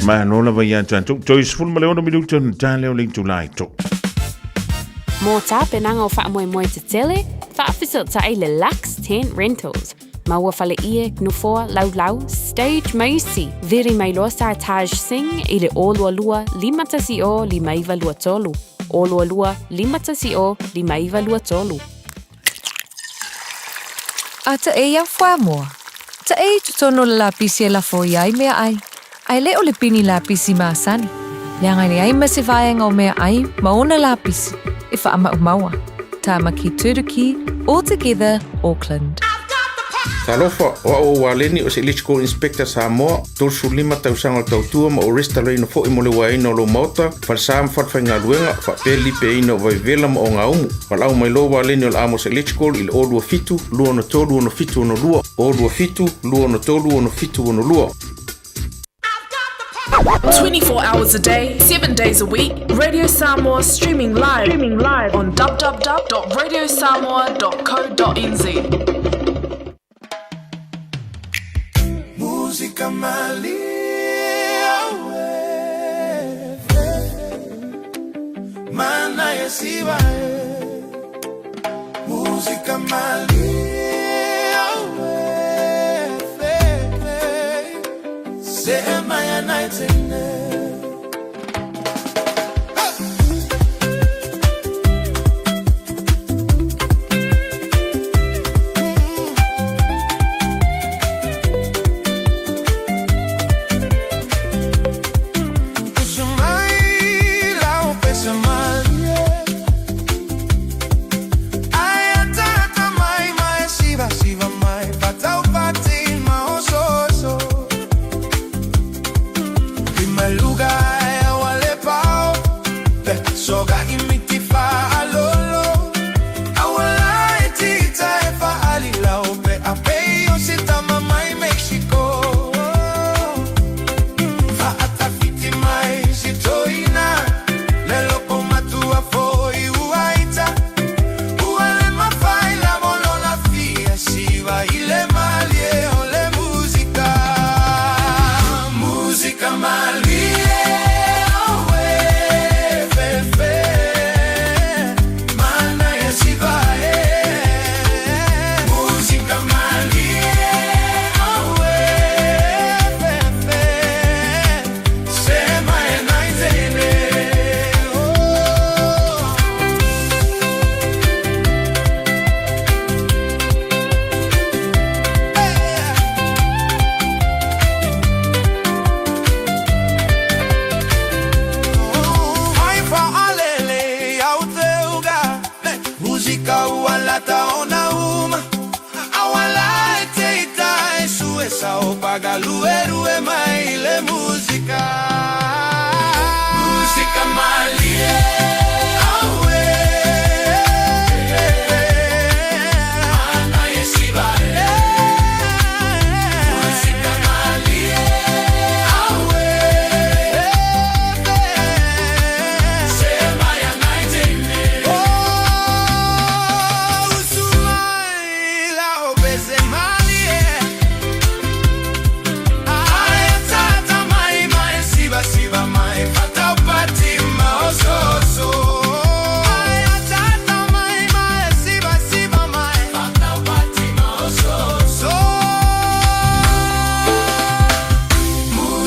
F: Malo lava ia tatou. Toe 16 minuta ona ta lea o le itula e tolu.
H: Mō tapenaga o faamoemoe tetele, faafesootai le Lux Tent Rentals. Maua fale ie, nofoa, laulau, stage ma isi. Viri mai loa Sartaj Singh i le 022 510 5923. 022 510 5923.
I: A ta e ia fuamoa. Ta e i totonu o le lapisi e lafo i ai meaai, a e le o le pini lapisi masani, leaga e leai ma se vaega o meaai ma ona lapisi e faamaumaua. Tamaki Turuki, All Together, Auckland.
J: Talofa, o au o Waleni o se Electrical Inspector Samoa, 35 tausaga o le tautua ma o restalaina foi mo le uaeina o lou maota, falesa ma falefaigaluega, faapea le lipeaina o vaivela ma ogaumu. Valaau mai loa Waleni o le Amos Electrical i le 027 263 6762, 027 263 6762.
K: 24 hours a day, 7 days a week, Radio Samoa streaming live, streaming live on www.radiosamoa.co.nz.
D: Música malia Mana yesiba Música malia Sema ya naitene.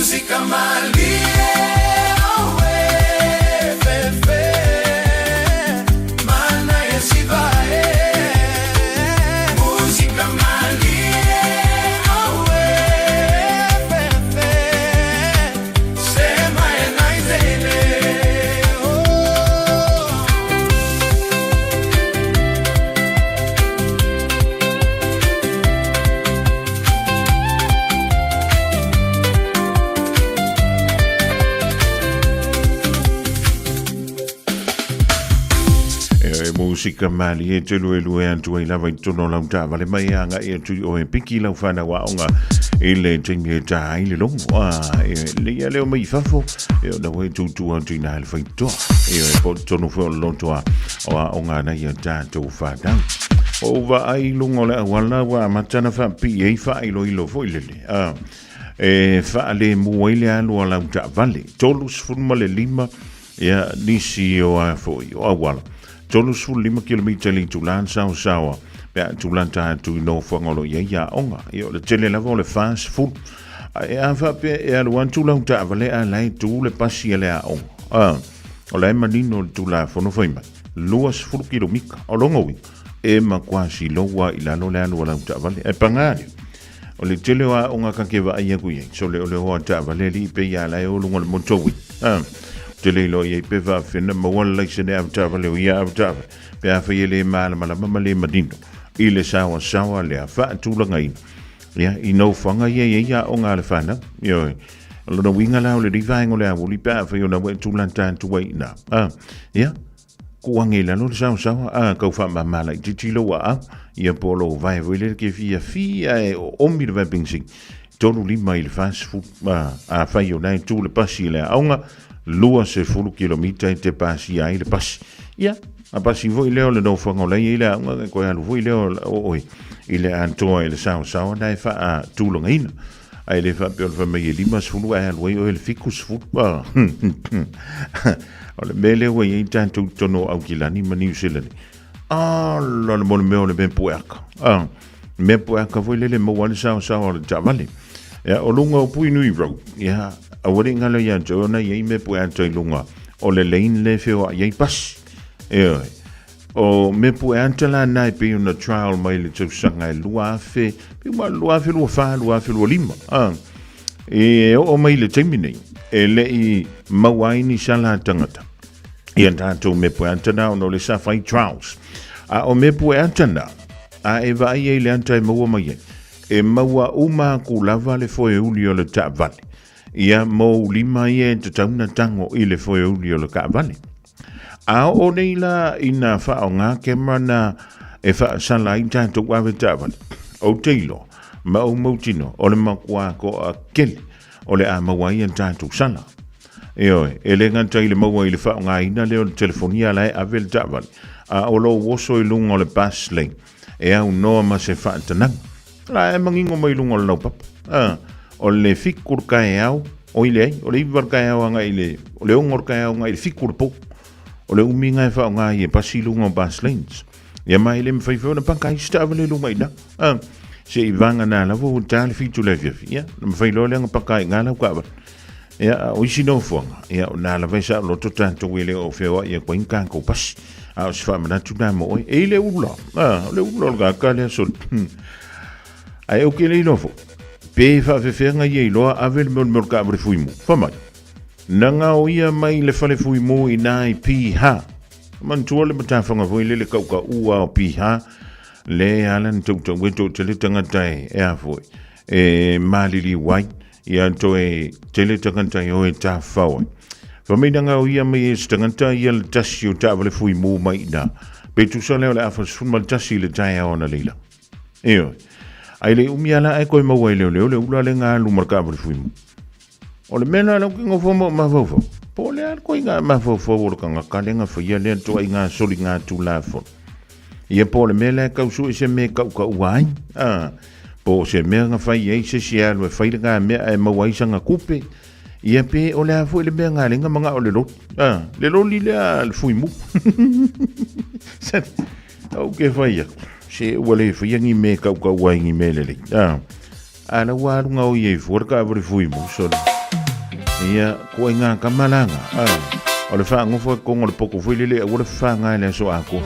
D: Musika malie aue fefe Mana e siva e Musika malie aue fefe Sema e naitele oh.
F: E musika malie te lue lue atu ai lava i totonu o lau taavale mai e agai atu i oe piki lau fanau aoga i le taimi e tā ai le logo. A, e le ia leo mai i fafo, e ona ua e tūtū atu i nā le faitoa. E oe po tonu foi o le loto a o aoga ana ia tātou fanau. O vaai i luga o le auala ua amata ona faapipii ai faailoilo foi lele. A, e faalemu ai le alu a lau taavale. 35 ia nisi o a foi o auala. 35 kilomita le itula le saosaoa pe a tulata atu i nofoaga o lo o i ai aoga. Ia o le tele lava o le 40. Ae a faapea e alu atu lau taavale a la e tu le pasi a le aoga. A, o la e manino le Tulafono fai mai, 20 kilomita. O lona uiga, e matua siloua i lalo le alu a lau taavale. Ae paga lea, o le tele o aoga ta te vaai atu i ai, sole o le o a taavale alii pei a la e o luga o le motorway. A, ou te le iloa i ai pe faafefea ona maua le laisene avetaavale o ia avetaavale, pe afai e le malamalama ma le manino i le saoasaoa lea faatulagaina. Ia, i nofoaga ia e i ai aoga a le fanau. Ioe. O lona uiga la o lenei vaega o le aoauli pe afai ona ua e tulata atu ai i ina. A, ia, tuu age i lalo le saosaoa, a, tau faamama laitiiti lou aau, ia po o lou vae foi lele ke fiafia e oomi le vae penisini. 35 i le 40, a, afai o la e tu le pasi i le aoga, 20 kilomita e te pasia ai le pasi. Ia, a pasi foi lea o le nofoaga o la e i ai le aoga, e toe alu foi lea o oe i le atoa i le saosaoa na e faatulagaina. Ae le faapea o le fai mai e 50 ae alu ai oe i le 70. O le mea lea ua i ai tatou i totonu o Aukilani ma Niu Silani. Ala le mo le mea o le mea pueaka. Ah, mea pueaka foi lele maua ai le saosaoa o le taavale. Ia, o luga o Puinui Road, ia, aua ne i galo ia te oe ona i ai mea pueata i luga o le lane le feoai ai pasi. Ioe. O mea pueata la na e pei ona trial mai le tausaga e 2000, pei ua 2024, 2025. Ah, e oo mai le taimi nei, e le i maua ai ni sala a tangata. Ia tatou mea pueata na ona o le sa fai trials. A o mea pueata na, a e vaai ai le ata e maua mai ai, e maua uma aku lava le foeuli o le taavale. Ia mou lima ia e tatau na tango i le foeuli o le taavale. A oo nei la ina faaaoga camera na e faasala ai tatou ave taavale, ou te iloa ma ou mautinoa o le matua toatele o le a maua ai a tatou sala. Ioe, e le gata i le maua i le faaaogaina lea o le telefoni a la e ave le taavale, a o lou oso i luga o le bus lane e aunoa ma se faatanaga. La e manino mai luga o le laupapa. A, o le 7 le taeao, oi leai, o le 9 le taeao agai i le, o le 6 le taeao agai i le 7 le po. O le umiga e faaaoga ai e pasi i luga o bus lanes. Ia ma e le mafai foi ona paka ai se taavale i luga i ina. A, se i vagana lava ua ta le 7 le afiafi. Ia, na mafai loa lea ona paka ai i ina lau taavale. Ia, a o isi nofoaga, ia, o nā lava e saoloto tatou e le o feoai atu ai ni tatou pasi. A o se faamanatu nā mo oe. E i le ula, a, o le ula o le kaka lea soli. Ae ou te le iloa foi, pe faafefeaga ia iloa ave le mea o le mea o le taavale fuimu. Fai mai, na gaoia mai le fale fuimu i nā i Piha. Manatua le matafaga foi lele kaukaua o Piha, le ala na tautau e toatele tagata e, e a foi, e maliliu ai. Ia toe tele tagata e o e tafafao ai. Fai mai na gaoia mai e se tagata ia le tasi o taavale fuimu mai ina. Pe tusa lea o le afa 11 i le taeao analeila. Ioe. Ai le umi a la e koe maua i leoleo le ula le nga alu ma le taavale fuimu. O le mea la lau ke ngofo mo mafaufau. Po o le a le koiga mafaufau o le tagata le nga faia lea toaiga soligatulafono. Ia po o le mea lea e tau sue se mea e kaukaua ai. A, po o se mea na fai ai se isi e alu e fai lena mea ae maua ai sana tupe. Ia pe o le a foi le mea na ala ai ona manao le loli. A, le loli lea le fuimu. Ou ke fai aku, se ua le faia ni mea e kaukaua ai ni mea lelei. A, a la ua alu gao i ai fua le taavale fuimu, sole. Ia, ko ai ngā kamalanga. Ah, o le whaangofo e kongo le poko foi lele aua le whaanga e le aso akoa.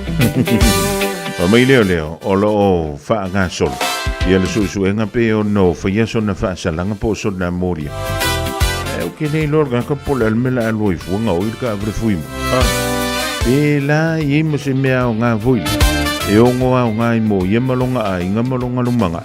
F: Fa mai leo leo, o lo o whaanga solo. Ia le suesuega pe o no whaia sona whaasalanga po o sona moria. E o ke nei lor ka po le almela a loi fuanga o i ka avre fuimo. Ah, pe la i mo se mea o ngā voi. E o ngoa o ngā imo, ia malonga a inga malonga lumanga.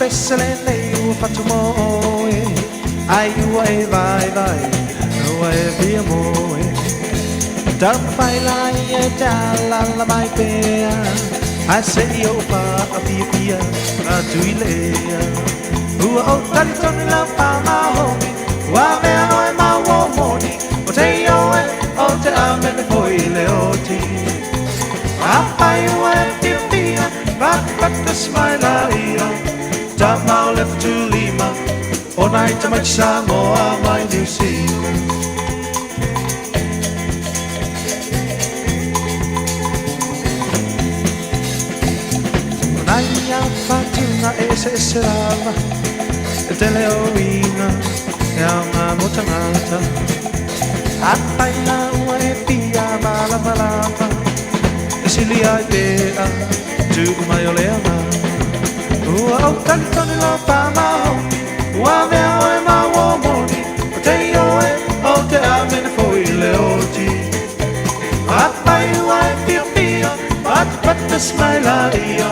L: Pese lenei ua fatumoe, ai ua e vaivai, ua e fia moe. Taumafai laia e te alaala mai pea, ae se i ou faapiapia atu i lea. Ua ou talitonu lau pāmahomi, ua mea oe ma ua moni. Patapata smaila ia Tama o le Fetulima O nai tamaiti Samoa mai Niu Sila. O nai a whatunga e eseese lava E tele o uiga e aoga mo tagata Afai la ua e fia malamalama E sili ai pea tuu mai o le agaga Ua ou talitonu lau faamaoni Ua avea oe ma uo moni O te ioe o te amene foi i le oti Afai ua e fiafia Patapata smaila ia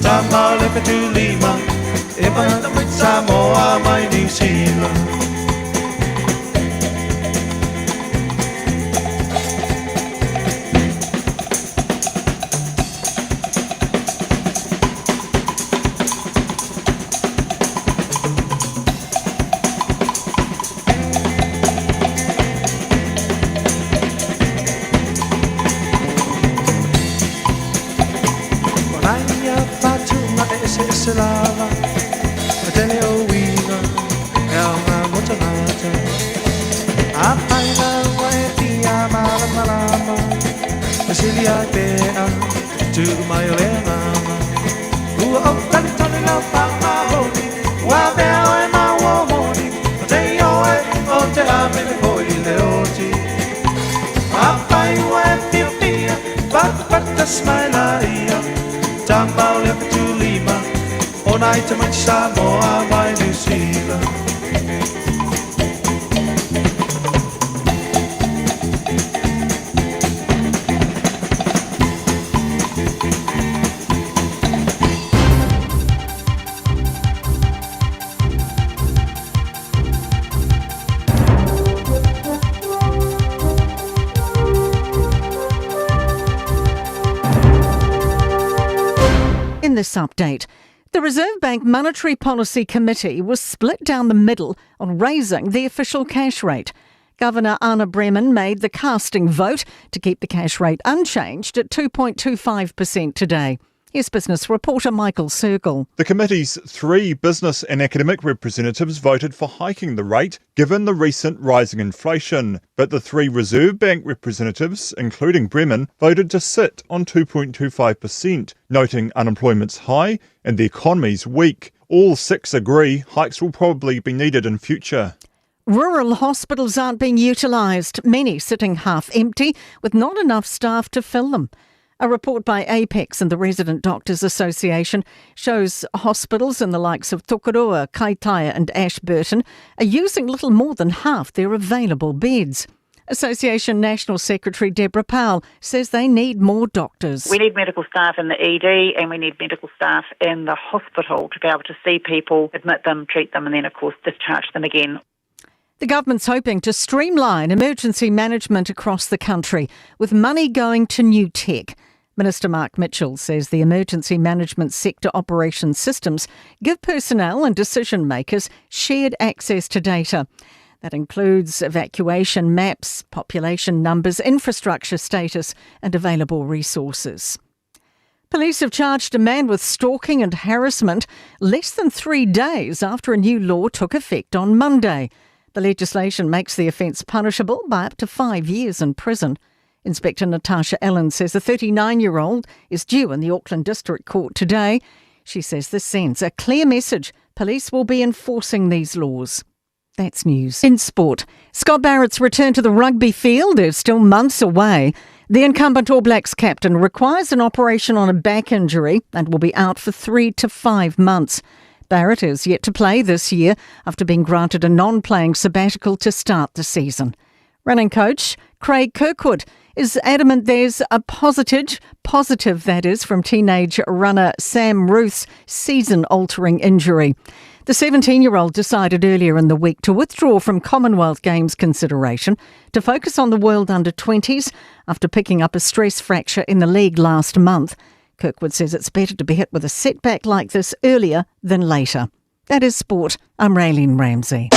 L: Tama o le Fetulima E mai Samoa mai Niu Sila. O nai a whatunga e eseese lava E tele o uiga e aoga mo tagata Afai la ua e fia malamalama E sili ai pea tuu mai o le agaga Ua ou talitonu lau faamaoni Ua avea oe ma ua moni O te ioe o te amene foi i le oti Afai ua e fiafia Patapata smaila ia Tama o le Fetulima O nai tamaiti Samoa mai Niu Sila.
M: In this update, the Reserve Bank Monetary Policy Committee was split down the middle on raising the official cash rate. Governor Anna Breman made the casting vote to keep the cash rate unchanged at 2.25% today. Here's business reporter Michael Sergel.
N: The committee's 3 business and academic representatives voted for hiking the rate given the recent rising inflation. But the 3 Reserve Bank representatives, including Breman, voted to sit on 2.25%, noting unemployment's high and the economy's weak. All 6 agree hikes will probably be needed in future.
M: Rural hospitals aren't being utilised, many sitting half empty with not enough staff to fill them. A report by Apex and the Resident Doctors Association shows hospitals in the likes of Tokoroa, Kaitaia and Ashburton are using little more than half their available beds. Association National Secretary Deborah Powell says they need more doctors.
O: We need medical staff in the ED and we need medical staff in the hospital to be able to see people, admit them, treat them and then, of course, discharge them again.
M: The government's hoping to streamline emergency management across the country with money going to new tech. Minister Mark Mitchell says the emergency management sector operations systems give personnel and decision makers shared access to data. That includes evacuation maps, population numbers, infrastructure status and available resources. Police have charged a man with stalking and harassment less than 3 days after a new law took effect on Monday. The legislation makes the offence punishable by up to 5 years in prison. Inspector Natasha Allen says the 39-year-old is due in the Auckland District Court today. She says this sends a clear message. Police will be enforcing these laws. That's news. In sport, Scott Barrett's return to the rugby field is still months away. The incumbent All Blacks captain requires an operation on a back injury and will be out for 3 to 5 months. Barrett is yet to play this year after being granted a non-playing sabbatical to start the season. Running coach Craig Kirkwood is adamant there's a positive that is, from teenage runner Sam Ruth's season-altering injury. The 17-year-old decided earlier in the week to withdraw from Commonwealth Games consideration to focus on the World Under-20s after picking up a stress fracture in the leg last month. Kirkwood says it's better to be hit with a setback like this earlier than later. That is sport. I'm Raylene Ramsey.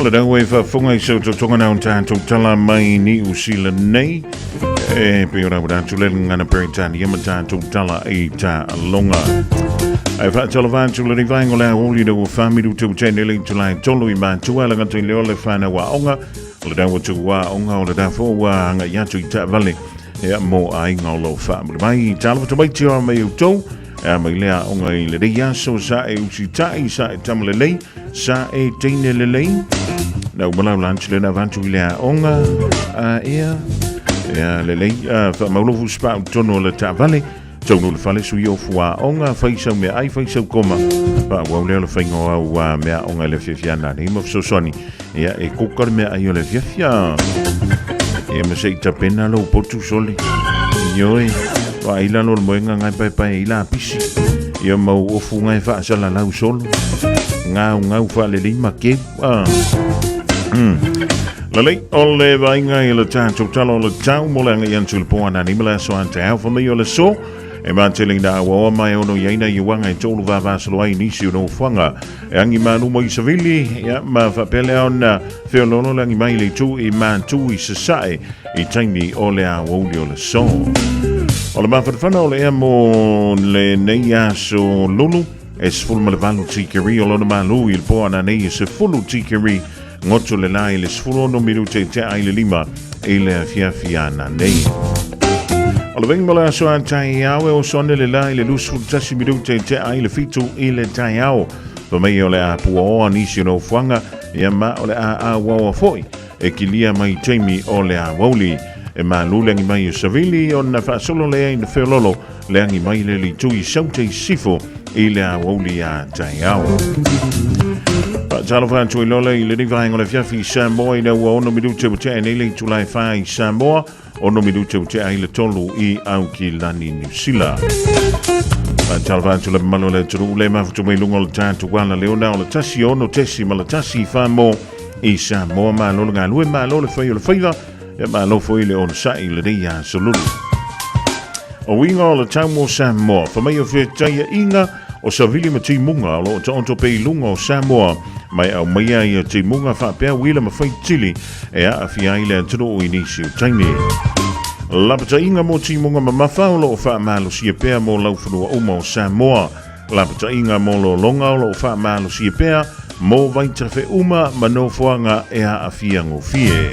F: le dau e faafofoga i se totoga na o tatou tala mai Niu Sila nei. E pei o lau atu le gagana Peretania ma tatou tala i taaloga. Ae faatalofa atu lenei vaega o le aoauli ina ua faamilu tau tene le itula e tolu i matua le gata i lea o le whanau aoga o le dau atu aoga o le da fo ua agai atu i taavale ea mo aiga o lo o faamuli mai. Talofa tamaiti o a mai outou e a mai lea aoga i lenei aso sa e usitai sa e tama lelei sa e teine lelei. Na uma lau lanchi lena avatu i le aoga a ea ea lelei a faamaulofu spa tonu o le taavale Taunu le fale sui o fuaonga, fai sau mea ai, fai sau koma. Faaauau lea o le faiga o au mea aoga i le afiafi a nanei ma fesoasoani. Ia, e kuka le mea ai o le afiafi a. Ia, ma se i tapena lou potu sole. Ioe, vaai lalo o le moega ngai paepae i lapisi. Ia mau ofu ngai faasalalau solo. Ngau ngau faalelei ma keu. Ah. Lelei, o le vaaiga i le tatou tala o le tau mo le agai atu i le po anani ma le aso a te ao whamai o le so. E mātele ina awaoa mai ono i aina i uanga e tolu vavasolo ai nisi o nofoanga. E angi mānu mo i Savili, ia, ma whapele ona whiololo le angi mai le tu i mātu i sasae i taimi o le awauli o le so. O le mawhatawhana o le ea mo le nei aso lulu, e 18 tikeri o lona mālu i le po anani e 10 tikeri Ngoto le la i le 16 minute i te ai le lima i le afiafi ana nei. O le vengi mo le aso a tai au e oso ane le la i le 21 minute i te ai le fitu i le tai au. Pa mai o le a pua oa nisi o nofoanga ia ma o le a a wawa foi e kilia mai taimi o le a wauli. E malu le angi mai o Savili o na faasolo le ai na wheololo le angi mai le litui saute i sifo i le aoauli a taeao. Faatalofa atu i lola i lenei vaega o le afiafi i Samoa ina ua 6 minute ua tea nei le itula e 4 i Samoa, 6 minute ua tea ai le 3 i Aukilani, Niu Sila. Faatalofa atu le mamalu o le atunuu le mafutu mai luga o le tatou ala leona o le 106.1 whamo i Samoa. Malo le galue, malo le fai o le faiva, e malo foi le onosai i lenei aso lulu. O uiga o le tau mo Samoa, fa mai o feetaiaʻiga o Savili ma Timuga o lo o taoto pea i luga o Samoa, mai aumaia ia Timuga faapea uila ma faitili e aafia ai le atunuu i nisi o taimi. Lapataiga mo Timuga mamafa o lo o faamalosia pea mo laufanua uma o Samoa. Lapataiga mo lologa o lo o faamalosia pea mo vaitafe uma ma nofoaga e aafia gofie.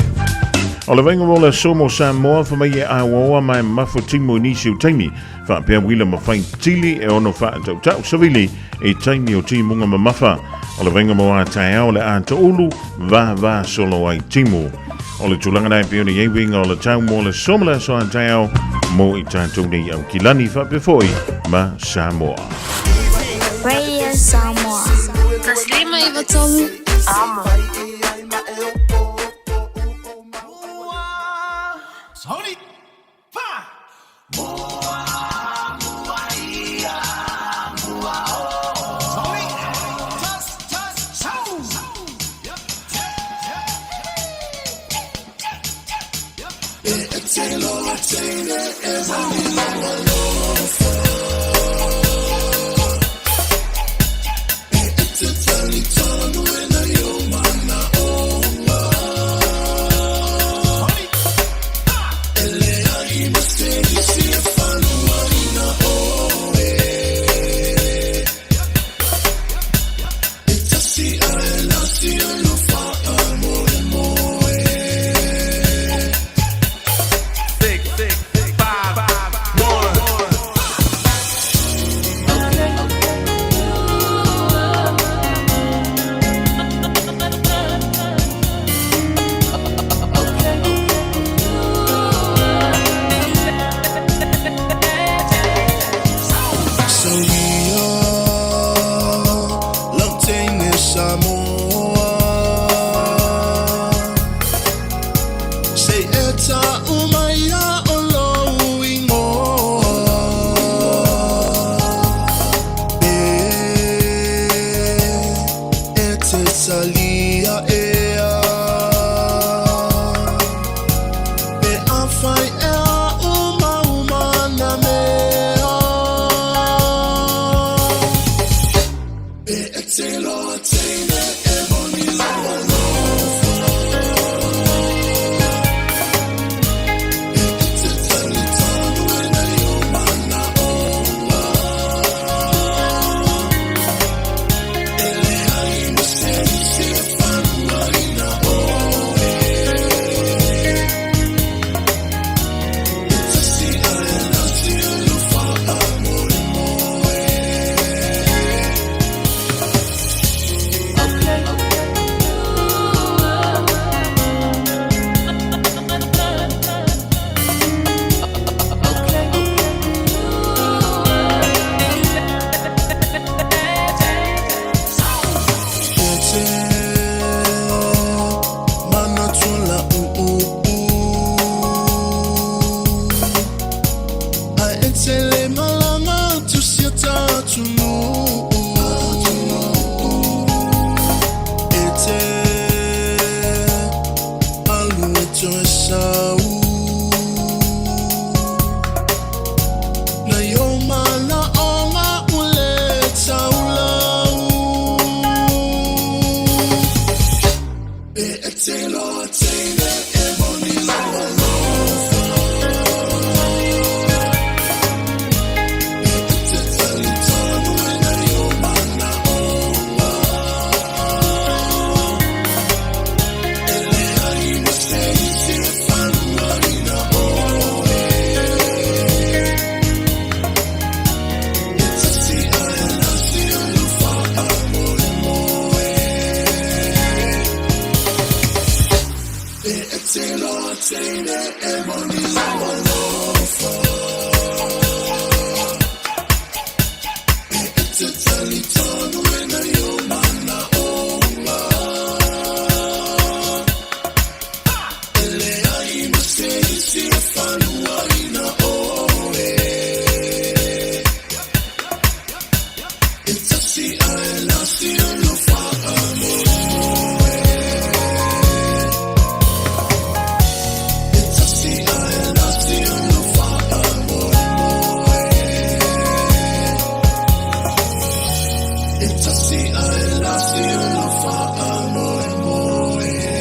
F: O le vaiga mo le aso mo Samoa, fa mai e aoaoa ma e mamafa timu i nisi o taimi, faapea uila ma faitili e ono faatautau savili i taimi o timuga mamafa. O le vaiga mo a taeao le a taulu, vava solo ai timu. O le tulaga na e pei ona i ai uiga o le tau mo le aso ma le aso a taeao mo i tatou nei Aukilani faapea foi ma Samoa.
P: Radio Samoa. 153 Amo.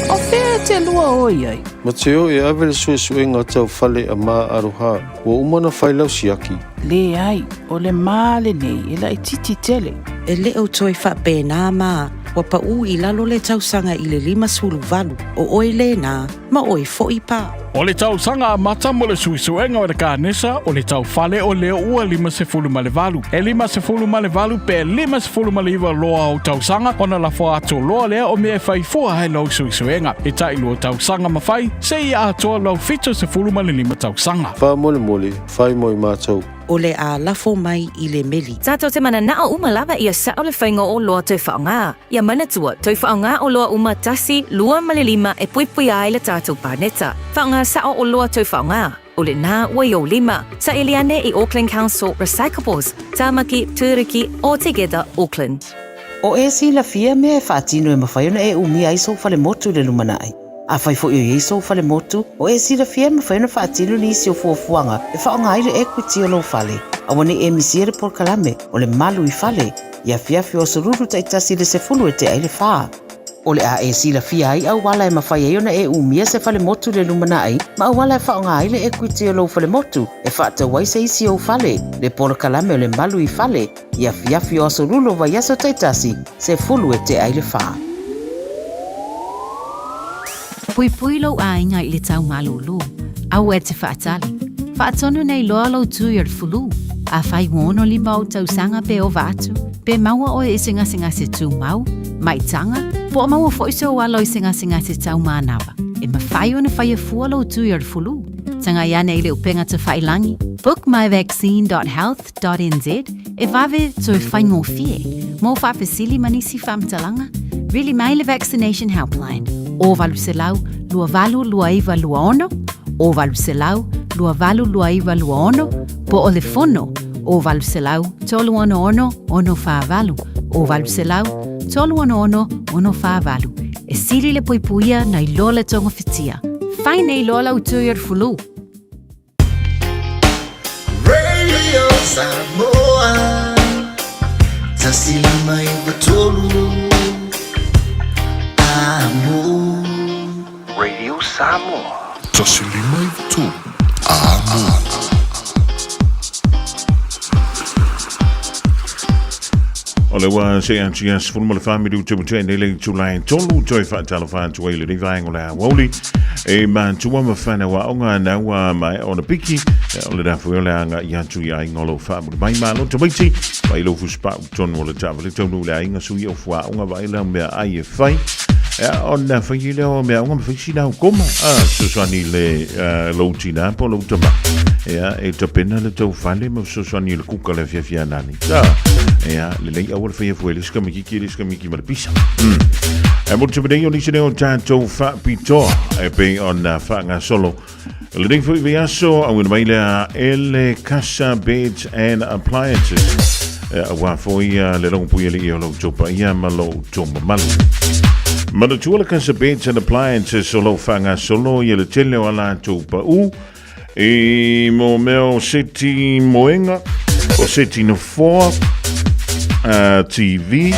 Q: O fea e te lua o i ai?
J: Mateo e ave le suesuega tau fale a Ma Aroha, ua uma ona fai lau siaki.
Q: Leai, o le ma lenei e laitiiti tele.
R: E le o toe faapena ma ua paʻu i lalo le tausaga i le 58, o oe lena, ma oe foi pa.
S: O le tausaga amata mo le suesuega o le kanesa o le taufale o lea ua 58. E 58 pe 59 loa o tausaga ona lafo atu loa lea o mea e fai fua ai lau suesuega. E tailua tausaga ma fai, seia atoa lau 75 tausaga.
J: Faamolemole, fai mo i matou.
R: O le a lafo mai i le meli.
T: Tatou te mananao uma lava ia sao le faiga o oloa toe faaaoga. Ia manatua, toe faaaoga oloa uma tasi, lua ma le lima e puipuia ai le tatou paneta. Faaaoga sao oloa toe faaaoga. O lena ua i ou lima. Saili ane i Auckland Council Recyclables, Tamaki, Turuki, or Together Auckland.
U: O e silafia mea e faatino e mafai ona e umia ai sou falemotu i le lumanai. Afai foi o i ai sou falemotu, o e silafia e mafai ona faatino nisi o fuafuaga e faaaoga ai le equity o lou fale. Aua ne i e misia le polokalame o le Malu i Fale i afiafi o aso Lulu taitasi i le 10 e tea ai le fa. O le a e silafia ai auala e mafai ai ona e umia se falemotu i le lumanai ma auala e faaaoga ai le equity o lou falemotu e faatau ai se isi ou fale, le polokalame o le Malu i Fale i afiafi o aso Lulu o vaiaso taitasi, 10 e tea ai le fa.
V: Puipui lou aiga i le tau malūlū. Aua e te faatali. Faatonu nei loa lou tui o le fulu. Afai ua 65 ou tausaga pe ova atu, pe maua oe i se gasegase tumau, maitaga, po o maua foi sou alo i se gasegase tau manava, e mafai ona faia fua lou tui o le fulu. Tagai ane i le upega tafailangi, bookmyvaccine.health .nz e vave toe faigofie mo faafesili ma nisi faamatalaga, vili mai le Vaccination Helpline o 800 282926 o 800 282926 po o le fono o 800 366 648 o 800 366 648. E sili le puipuia nai lo le togafitia. Fai nei loa lau tui o le fulu.
D: Radio Samoa 159 Amo.
W: Radio Samoa.
E: 159 Amo.
F: O le ua se atu ia 14 minutu ma nei le itula e tolu toe faatalofa atu ai lenei vaega o le aoauli e matua ma whanau aoga na ua mai ona piki o le rafu o le anga i atu i aiga o lo faamuli mai malo tamaiti vai lo fuspau tonu o le taavale taunuu i le aiga sui o fuaoga vai lau mea ai e fai ona fai i lea o mea aoga ma fai sina au koma a fesoasoani i le lou tina po o lou tama ia e tapena le tau fale ma fesoasoani i le kuka le afiafi anani ta ia lelei aua le faia fua i le isi kamakiki le isi kamakiki ma le pisa. E mo te nei o nisi nei o tātou faapitoa e pei ona faagasolo lenei foi vaiaso auina mai lea e le Casa Beds and Appliances aua foi le logopui alii o lo outou paia ma lo outou mamalu. Manatua le Casa Beds and Appliances o lo o faagasolo ia le tele o a latou pau i mo mea o seti moenga, o seti nofoa, TV,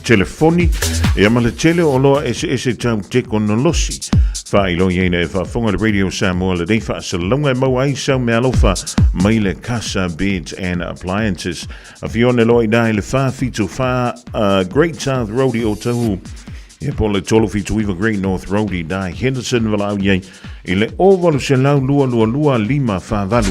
F: telefoni, ia ma le tele o oloa eseese tau tekonolosi. Faailoiaina e faafofoga le Radio Samoa lenei faasalalauga e maua ai sau meaalofa mai le Casa Beds and Appliances. Afio ane loa i ina i le 474 Great South Road i Otahuhu, ia po o le 379 Great North Road i ina i Henderson, valaau i ai i le 0800 222 548,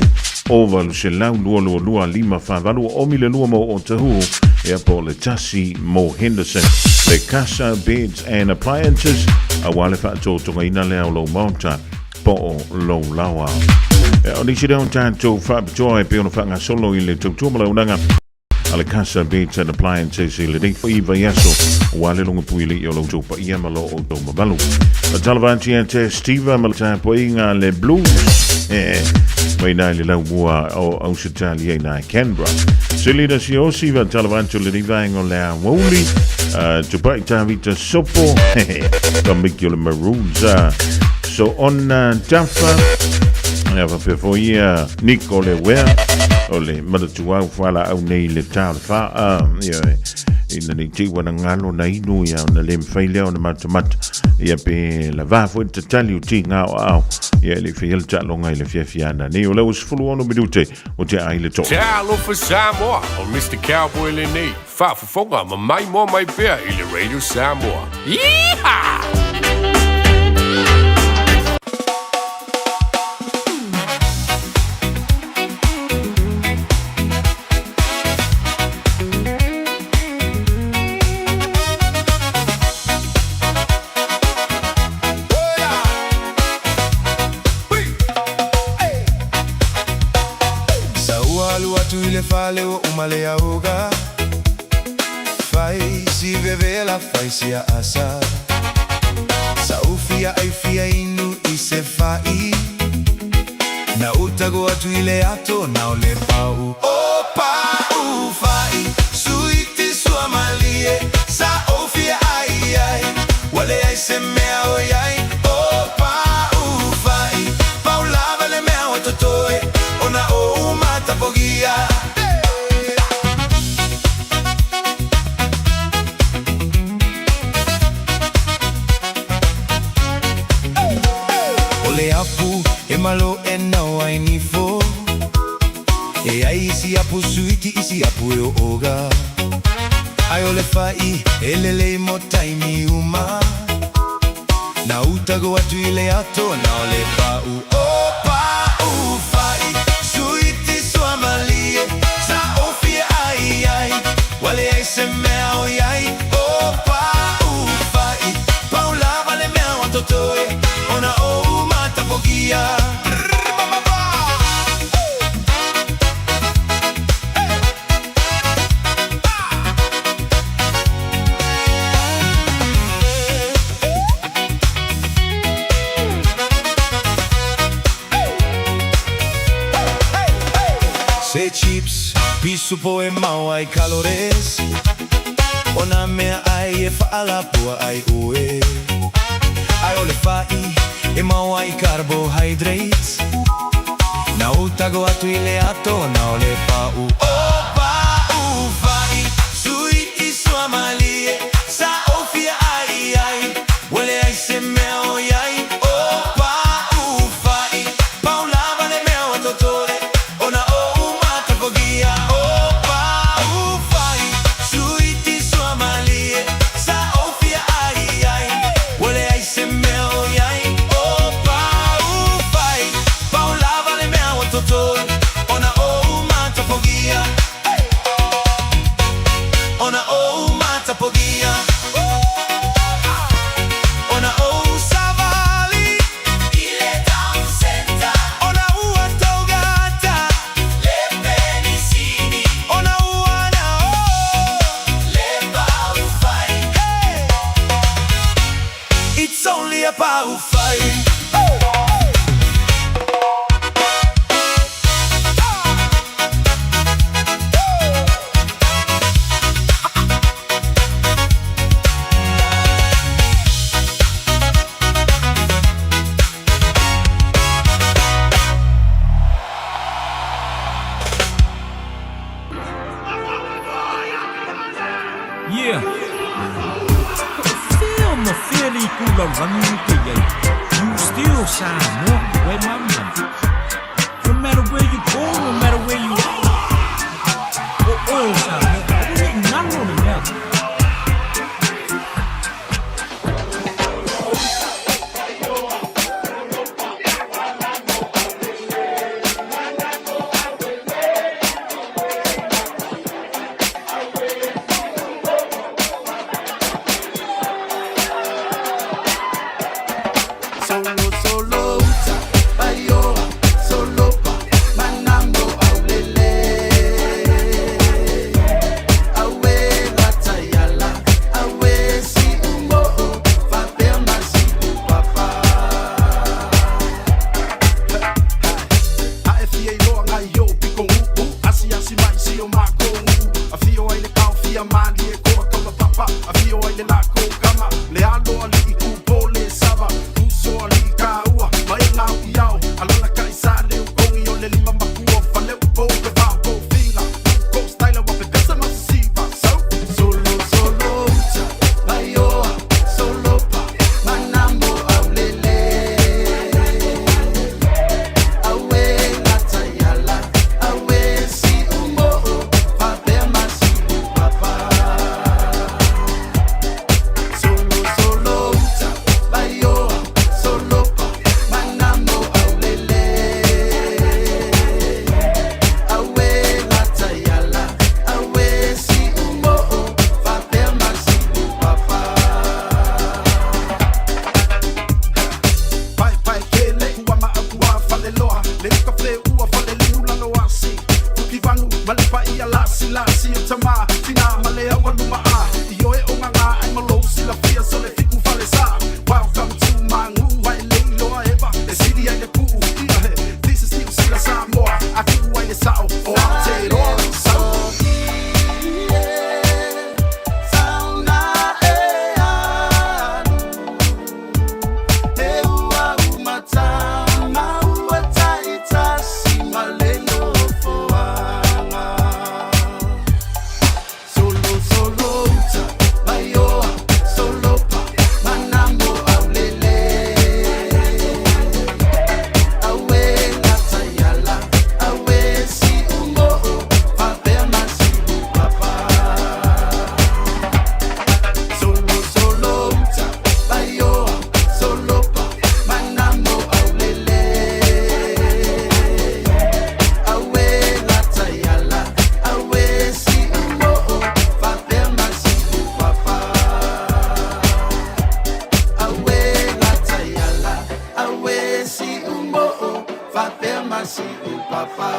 F: 0800 222 548, o omi le lua mo Otahuhu, ia po o le tasi mo Henderson. Le Casa Beds and Appliances, aua le faatotogaina lea o lou maota po o lou laoa. O nisi lea o tatou faapitoa e pei ona faagasolo i le tautua ma le auaunaga. a le Casa Beds and Appliances i lenei foi vaiaso aua le logopuialii o lo outou paia ma lo outou mamalu. Faatalofa atu ia te Steve ma le tapuaiga a le Blues mai i ina i le laumua o Ausetalia i ina i Canberra. Selina Siosi, faatalofa atu i lenei vaega o le aoauli. Tupai Tavita Sopo, Kamiki o le Maroons, Soona Tafa, ia faapea foi ia Nico Lewea, o le manatuau fualaau nei i le ta o le faa, ia, ina nei te i ua na galo na inu ia ona le mafai lea ona matamata ia pe lavā foi le tatali o tiga o aao ia e le i faia le taaloga i le afiafi ana nei o le 16 minute o te ai le toa.
A: Talofa Samoa, o Mister Cowboy lenei, faafofoga ma maimoa mai pea i le Radio Samoa. Yeehaw!
B: Sa ua alu atu i le fale ua uma le auga Fai si vevela fai si aasa Sa u fia ai fia inu i se fai Na utago atu i le ato na o le pau O pau fai suiti sua malie Sa ou fia ai ai Ua leai se mea o iai O pau fai Pau lava le mea ua totoe Ona ou matapogia. O le apu e malo e nau ai nifo E ai isi apu suiti isi apu e ooga Ai o le fai e lelei mo taimi uma Na utago atu i le ato na o le pau O pau fai suiti sua malie Sa ofia ai ai Ua leai se mea o iai O pau fai Pau lava le mea ua totoe Ona ou matapogia. Se chips, pisu po e mau ai calories O nā mea ai e whaalapua ai ue Ai o le whai e mau ai carbohydrates Na utago atu i le ato na o le pau O pau whai sui i sua malie Sa ofia ai ai Ua leai se mea o iai O pau whai Pau lava le mea ua totoe Ona ou matapogia O pau whai Suiti sua malie Sa ofia ai ai Ua leai se mea o iai O pau whai Pau lava le mea ua totoe Ona ou matapogia Ona ou matapogia Ona ou savali I le town center Ona ua taugata Le penisini Ona ua na o Le pau fai Hey It's only a pau fai
C: Yeah. Fea ma fea le itu lalolagi e te iai, you still Samoa, where my money. No matter where you go, no matter where you are, o oe o Samoa, aua ne i ngalo le mea.
B: Solo solo uta paioa solopa manango aulele.
G: koa kaula papa Afio ai le lako kama Le alo ali i kupo le sava Uso ali i kaua Mai ngau i au Alala ka i sa le ukongi o le lima makua Fale upo pe vao ko finga Ko style wa pe pesa masisiva So Solo solo uta Baioa Solo pa Manambo aulele Awe latayala Awe si umo Fabe masi papa Solo solo uta Baioa Solo pa Manambo aulele Awe latayala Awe si umo Fabe masi papa Pai pai kele kua ma kua fale loa le uka fe ua fale liu lalo asi Kuki vanu male pa ia lasi lasi o tama tina male awa luma a I oe o ngā ai malo sila fia so le fiku fale sa Welcome to mangu ai le loa eva E siri ai le puu ia he This is New Sila Samoa A ku ai le sao o Aotearoa Sau Solo solo uta Baioa Solo pa Manambo aulele Awe latayala Awe si umo Fabe masi papa Solo solo uta Baioa Solo pa Manambo aulele Awe latayala Awe si umo Fabe masi papa Awe latayala Awe si umo Fabe masi papa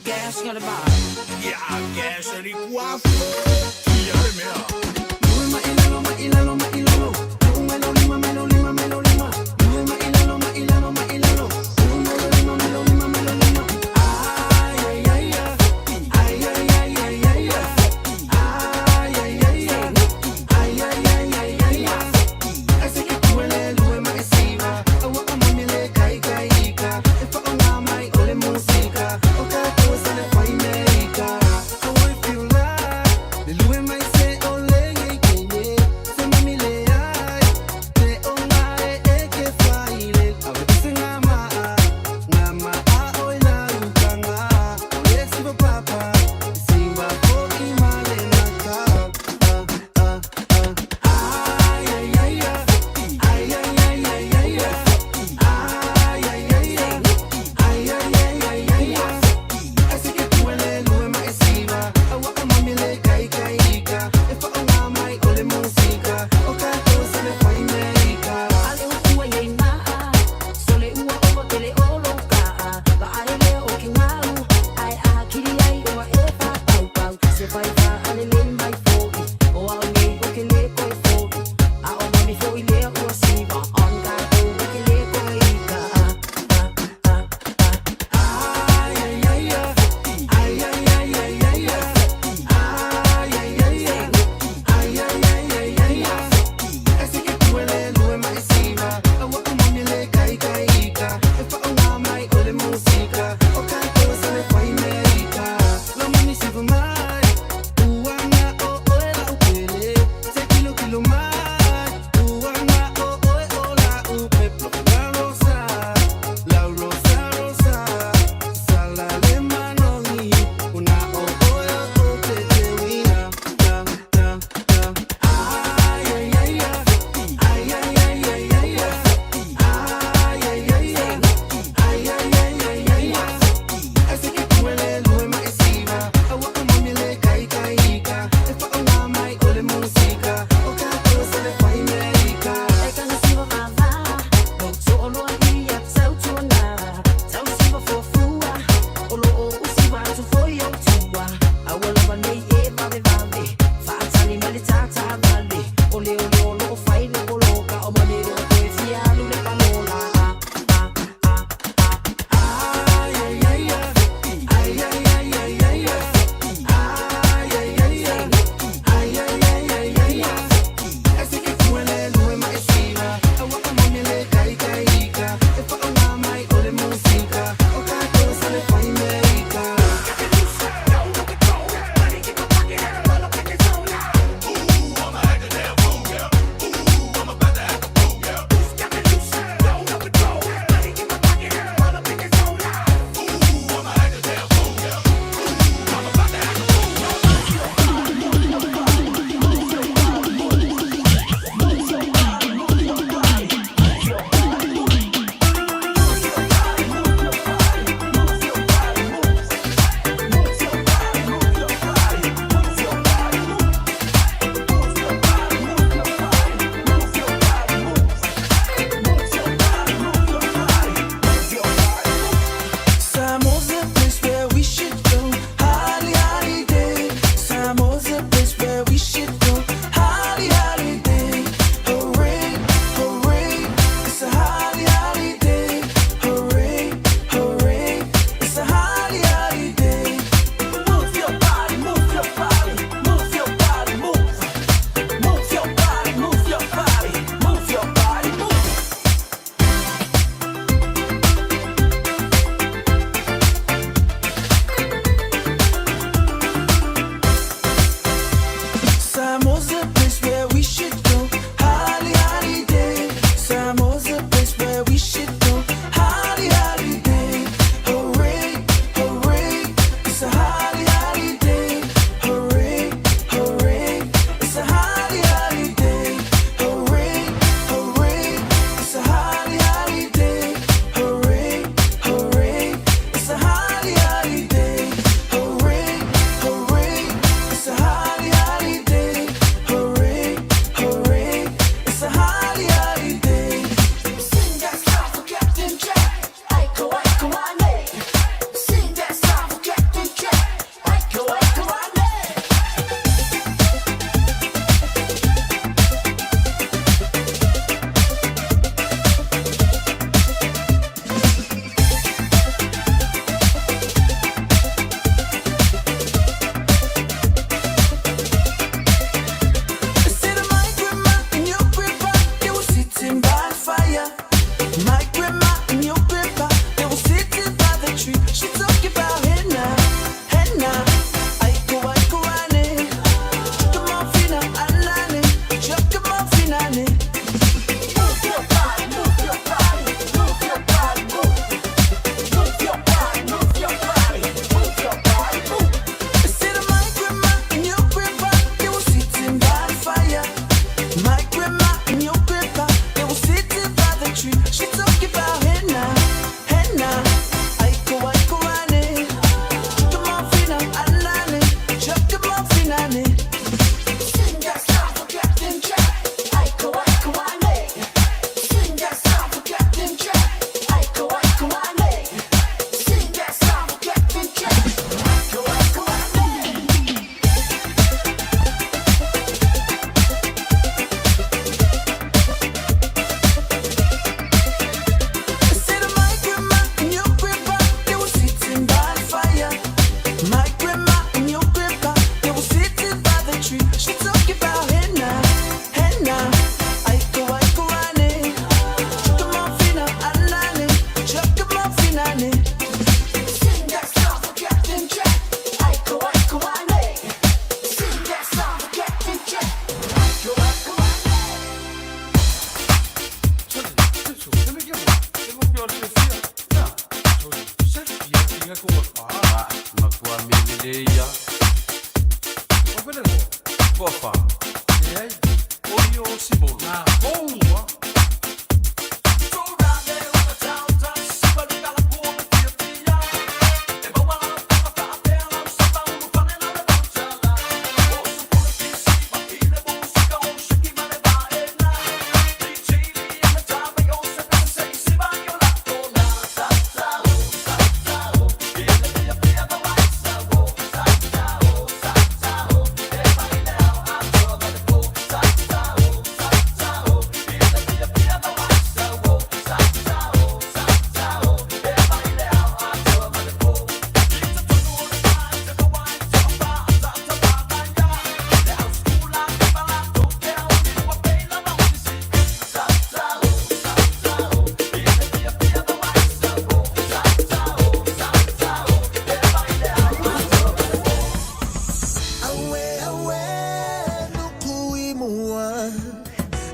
C: Gas.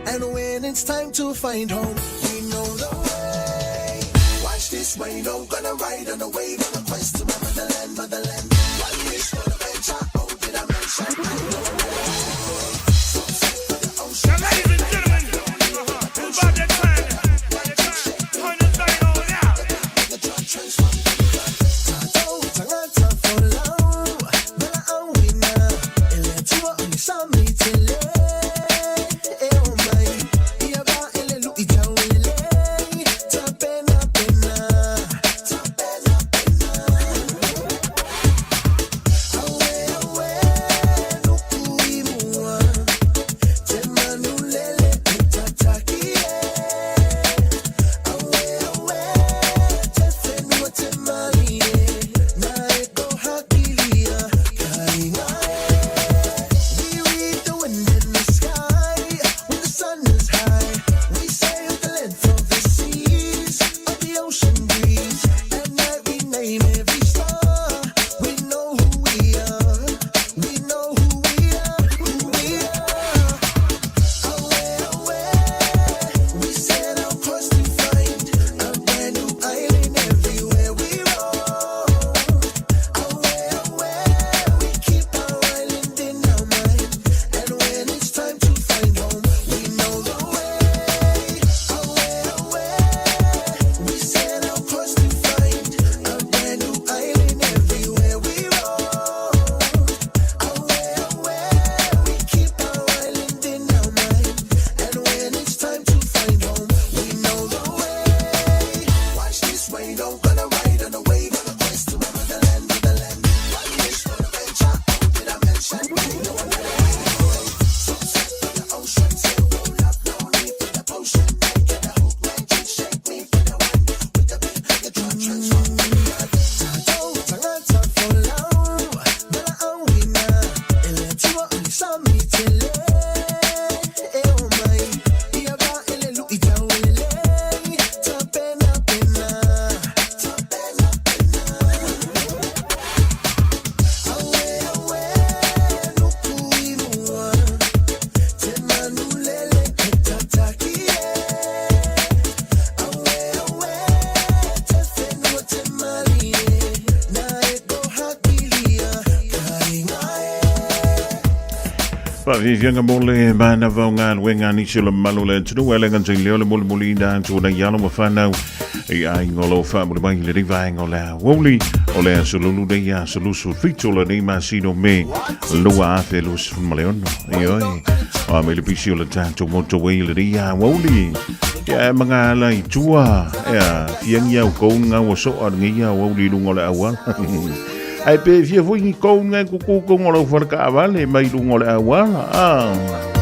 B: And when it's time to find home, we know the way. Watch this way, no gonna ride on the wave on the quest to my motherland, motherland. One wish for the venture. Oh, did I mention? I know
H: Now, ladies and gentlemen, it's about that time. Turn this thing on out.
F: Faaviaviaga mo le manava o galuega a nisi o le mamalu o le atunuu e le gata i lea o le mulimuliina atu o nai alo ma fanau i aiga o lo o faamuli mai i lenei vaega o le aoauli o le aso lulu nei aso 27 o lenei masina o Me 2026. Ioe, o a mai le pisi o le tatou moto ai i lenei aoauli. Ia e magaala i tua, ea, fiangi au kou ngā ua soa lenei aoauli i luga o le auala. Ae pe fia foi ni kou ngā kuku kongo lau whalekaavale mai luga o le auala. Ah.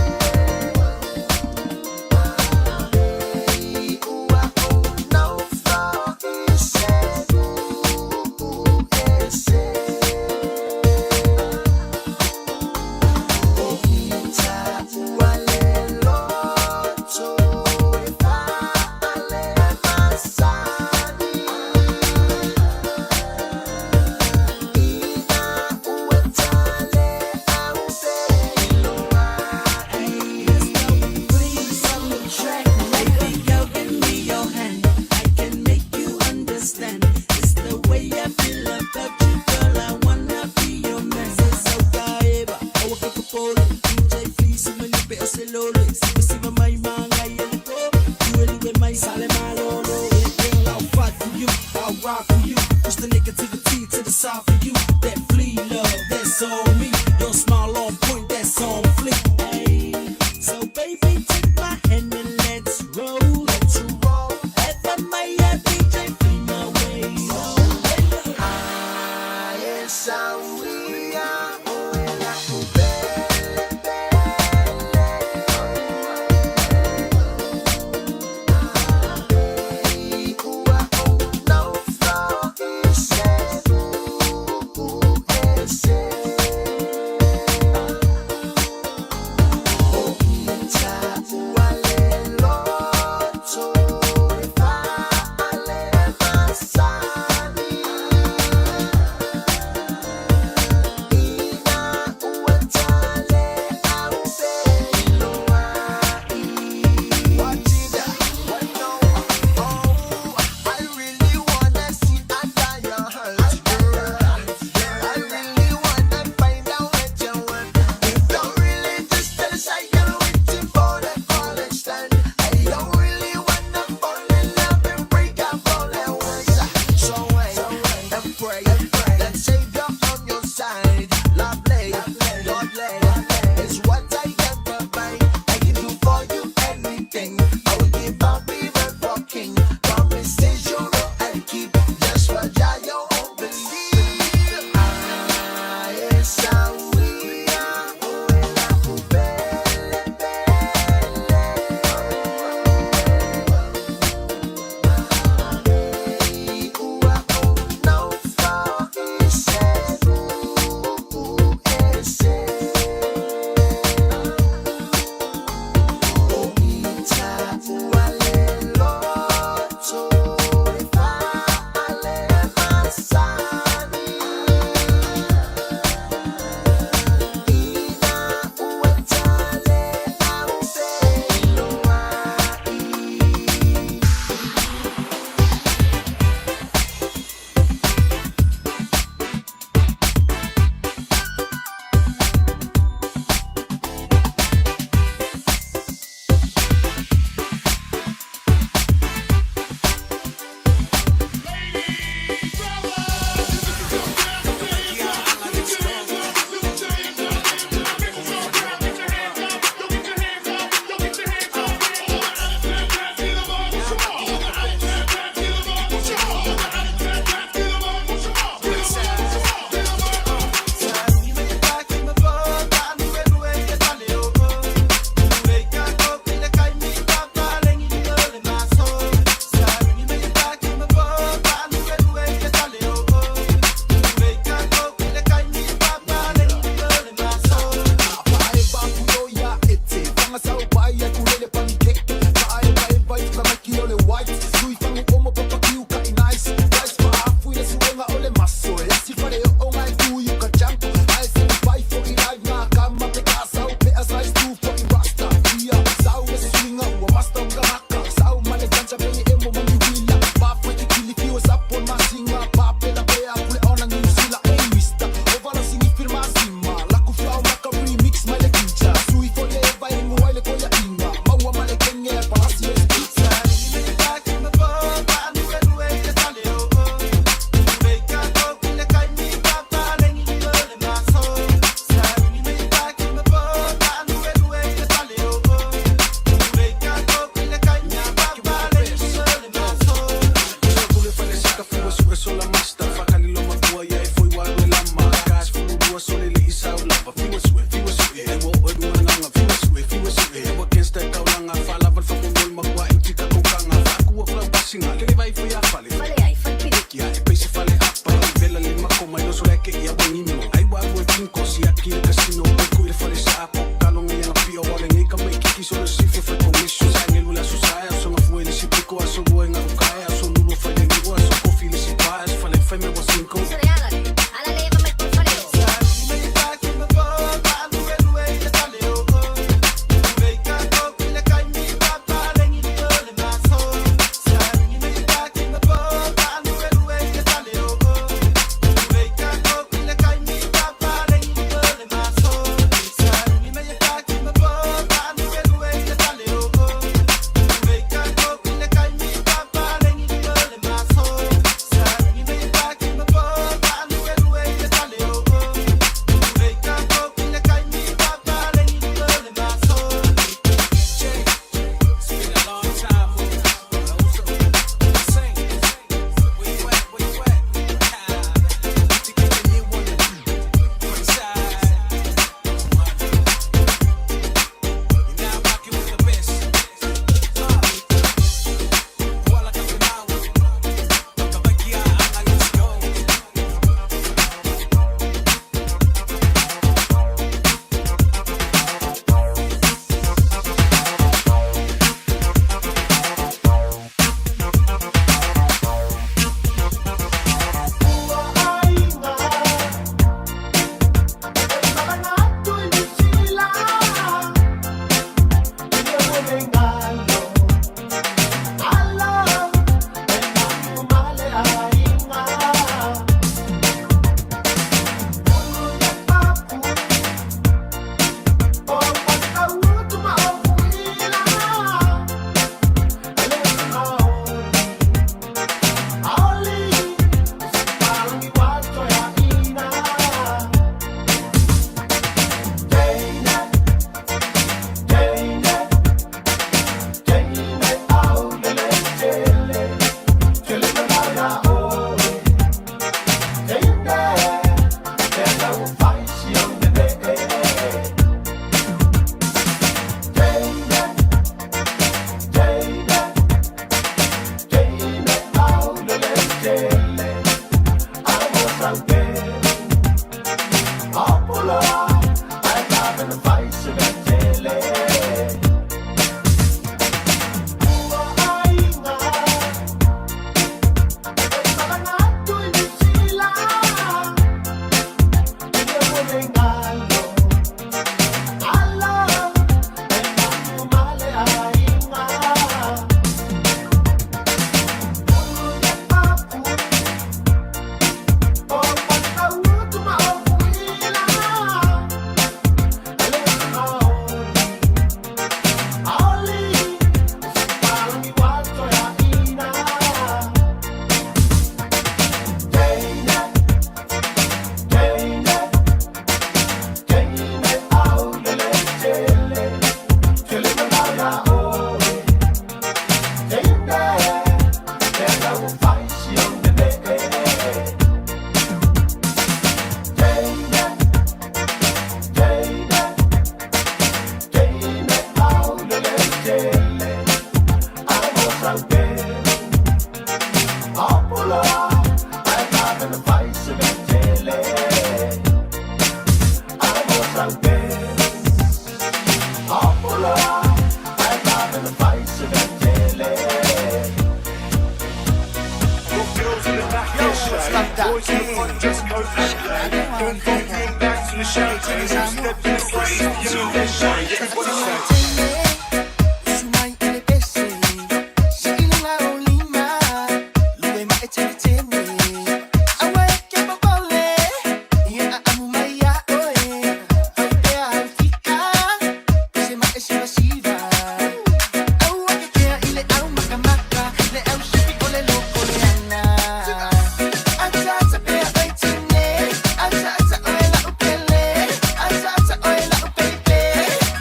I: Ata ata oe la upele.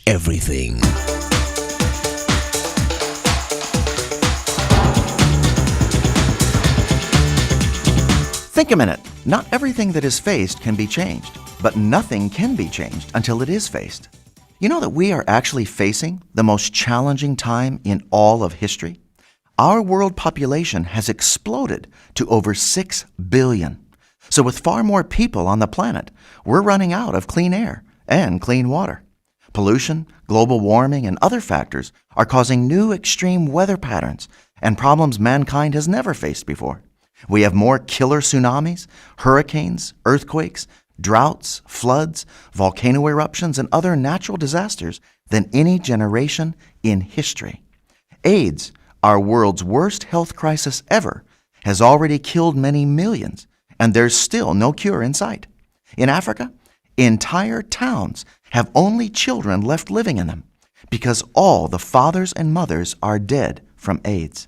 W: everything.
D: Think a minute. Not everything that is faced can be changed, but nothing can be changed until it is faced. You know that we are actually facing the most challenging time in all of history? Our world population has exploded to over 6 billion. So, with far more people on the planet, we're running out of clean air and clean water. Pollution, global warming, and other factors are causing new extreme weather patterns and problems mankind has never faced before. We have more killer tsunamis, hurricanes, earthquakes, droughts, floods, volcano eruptions, and other natural disasters than any generation in history. AIDS, our world's worst health crisis ever, has already killed many millions, and there's still no cure in sight. In Africa, entire towns have only children left living in them because all the fathers and mothers are dead from AIDS.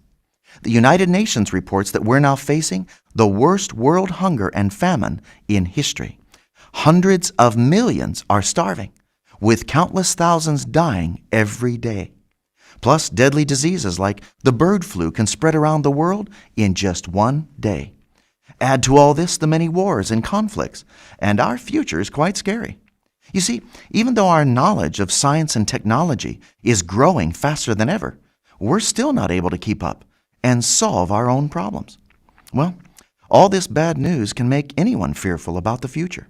D: The United Nations reports that we're now facing the worst world hunger and famine in history. Hundreds of millions are starving, with countless thousands dying every day. Plus, deadly diseases like the bird flu can spread around the world in just one day. Add to all this the many wars and conflicts, and our future is quite scary. You see, even though our knowledge of science and technology is growing faster than ever, we're still not able to keep up and solve our own problems. Well, all this bad news can make anyone fearful about the future.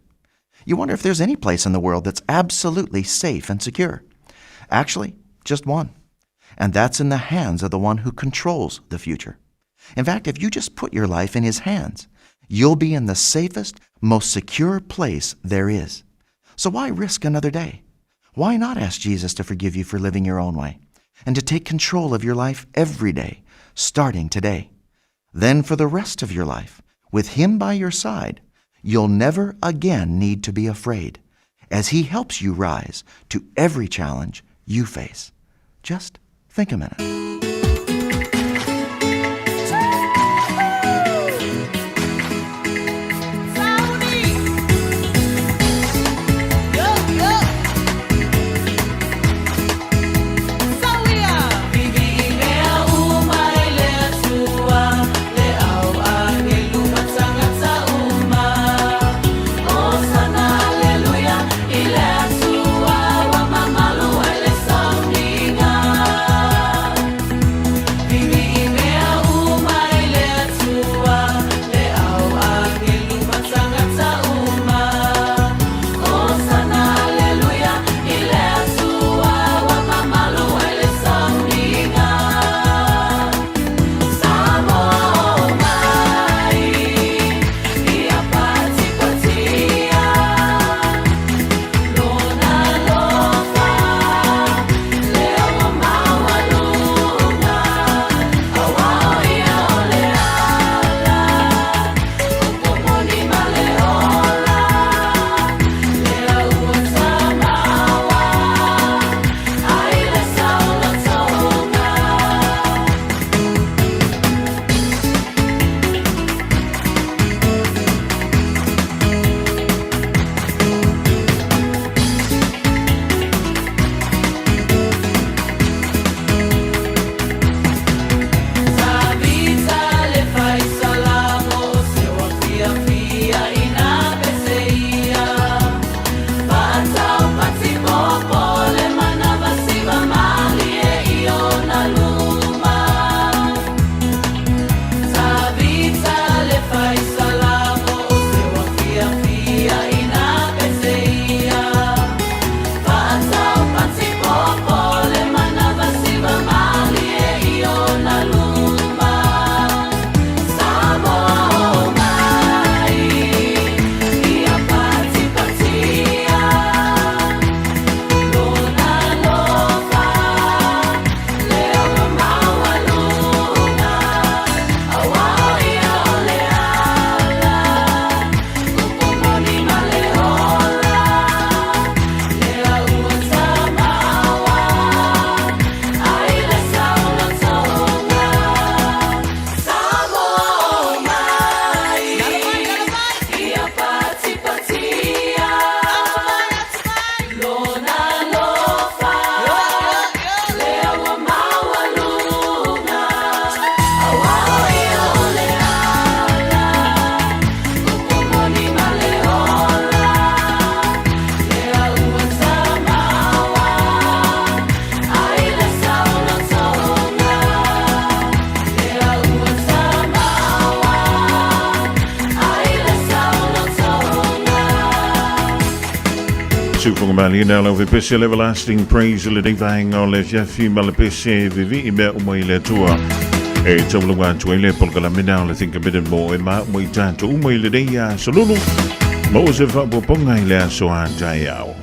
D: You wonder if there's any place in the world that's absolutely safe and secure. Actually, just one. And that's in the hands of the one who controls the future. In fact, if you just put your life in his hands, you'll be in the safest, most secure place there is. So why risk another day? Why not ask Jesus to forgive you for living your own way and to take control of your life every day, starting today? Then, for the rest of your life, with Him by your side, you'll never again need to be afraid as He helps you rise to every challenge you face. Just think a minute.
F: Siufoga malie na lau pese le everlasting praise le nei vaega o le afiafi ma le pese vivi'i mea uma i le Atua. E taulauga atu ai le polokalame na o le Think a Minute mo e ma uma i tatou uma i lenei aso lulu. Maua se faaopoopoga i le aso a taeao.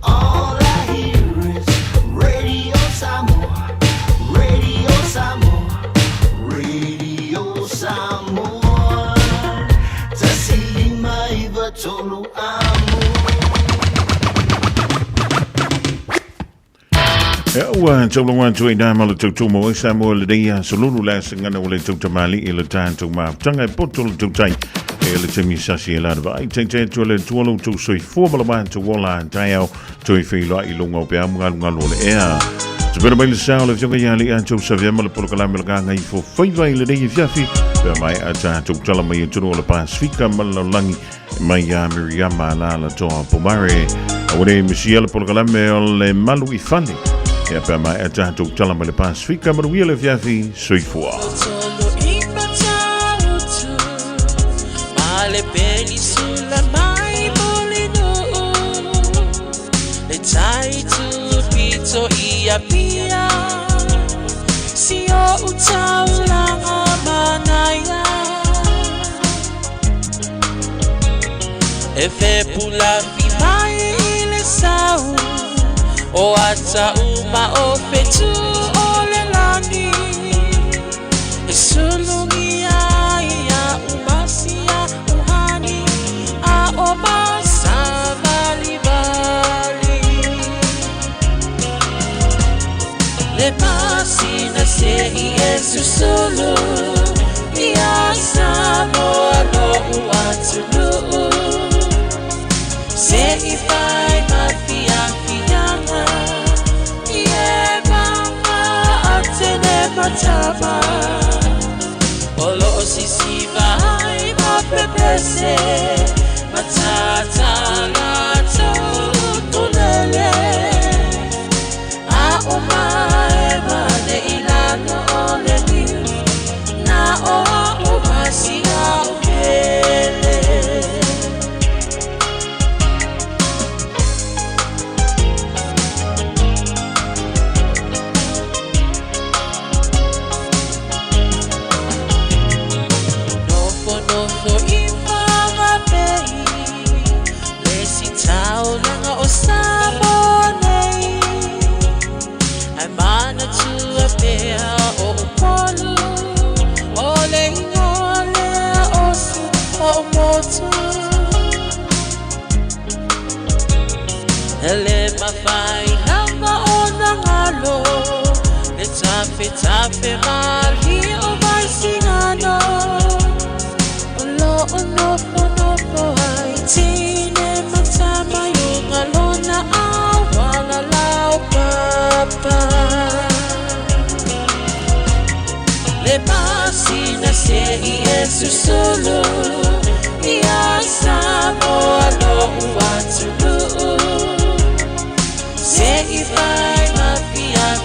I: All I hear is Radio Samoa, Radio Samoa, Radio Samoa. 159 amo.
F: Ia ua taulauga atu ai nā ma le tautua mo ai Samoa lenei aso lulu le asagana o le tautamali'i i le tatou mafutaga e poto le tautai e le taimi sasi e lana vaai taitai atu e le Atua lo outou soifua ma lo matou ola a taeao toe feiloai i luga o peau ma galugalu o le ea. Tapena mai le sao le afioga ia Alii Atou Savea ma le polokalame o le Gagaifo Faiva i lenei afiafi pe a maea tatou tala mai atunuu o le Pasifika ma le lalolagi mai ia Miriama Alaalatoa Pomare. Aua ne i misia le polokalame o le Malu i Fale. Ia pe a maea tatou tala mai le Pasifika, manuia le afiafi, soifua.
K: E fepulafi mai i le sau o ata uma o fetu o le lagi e sulugia ia umasia uhani a o masavalivali le masina se'i e susulu ia Samoa lo'u atunuu se'i fai ma fiafiaga i e maga atene matama o lo'o sisiva ai ma pepese matatala tulele a o mae mane i lalo o le niu na o a'u masia o pele. Nofonofo i Whanganui le sitaulaga o Samoa nei Ae manatua pea o Upolu o le igoa lea o si o'u motu E le mafai lava ona galo le tafetafe malie o Vaisigano O lo'o nofonofo ai teine ma tama i luga lona auala laupapa Le masina se'i e susulu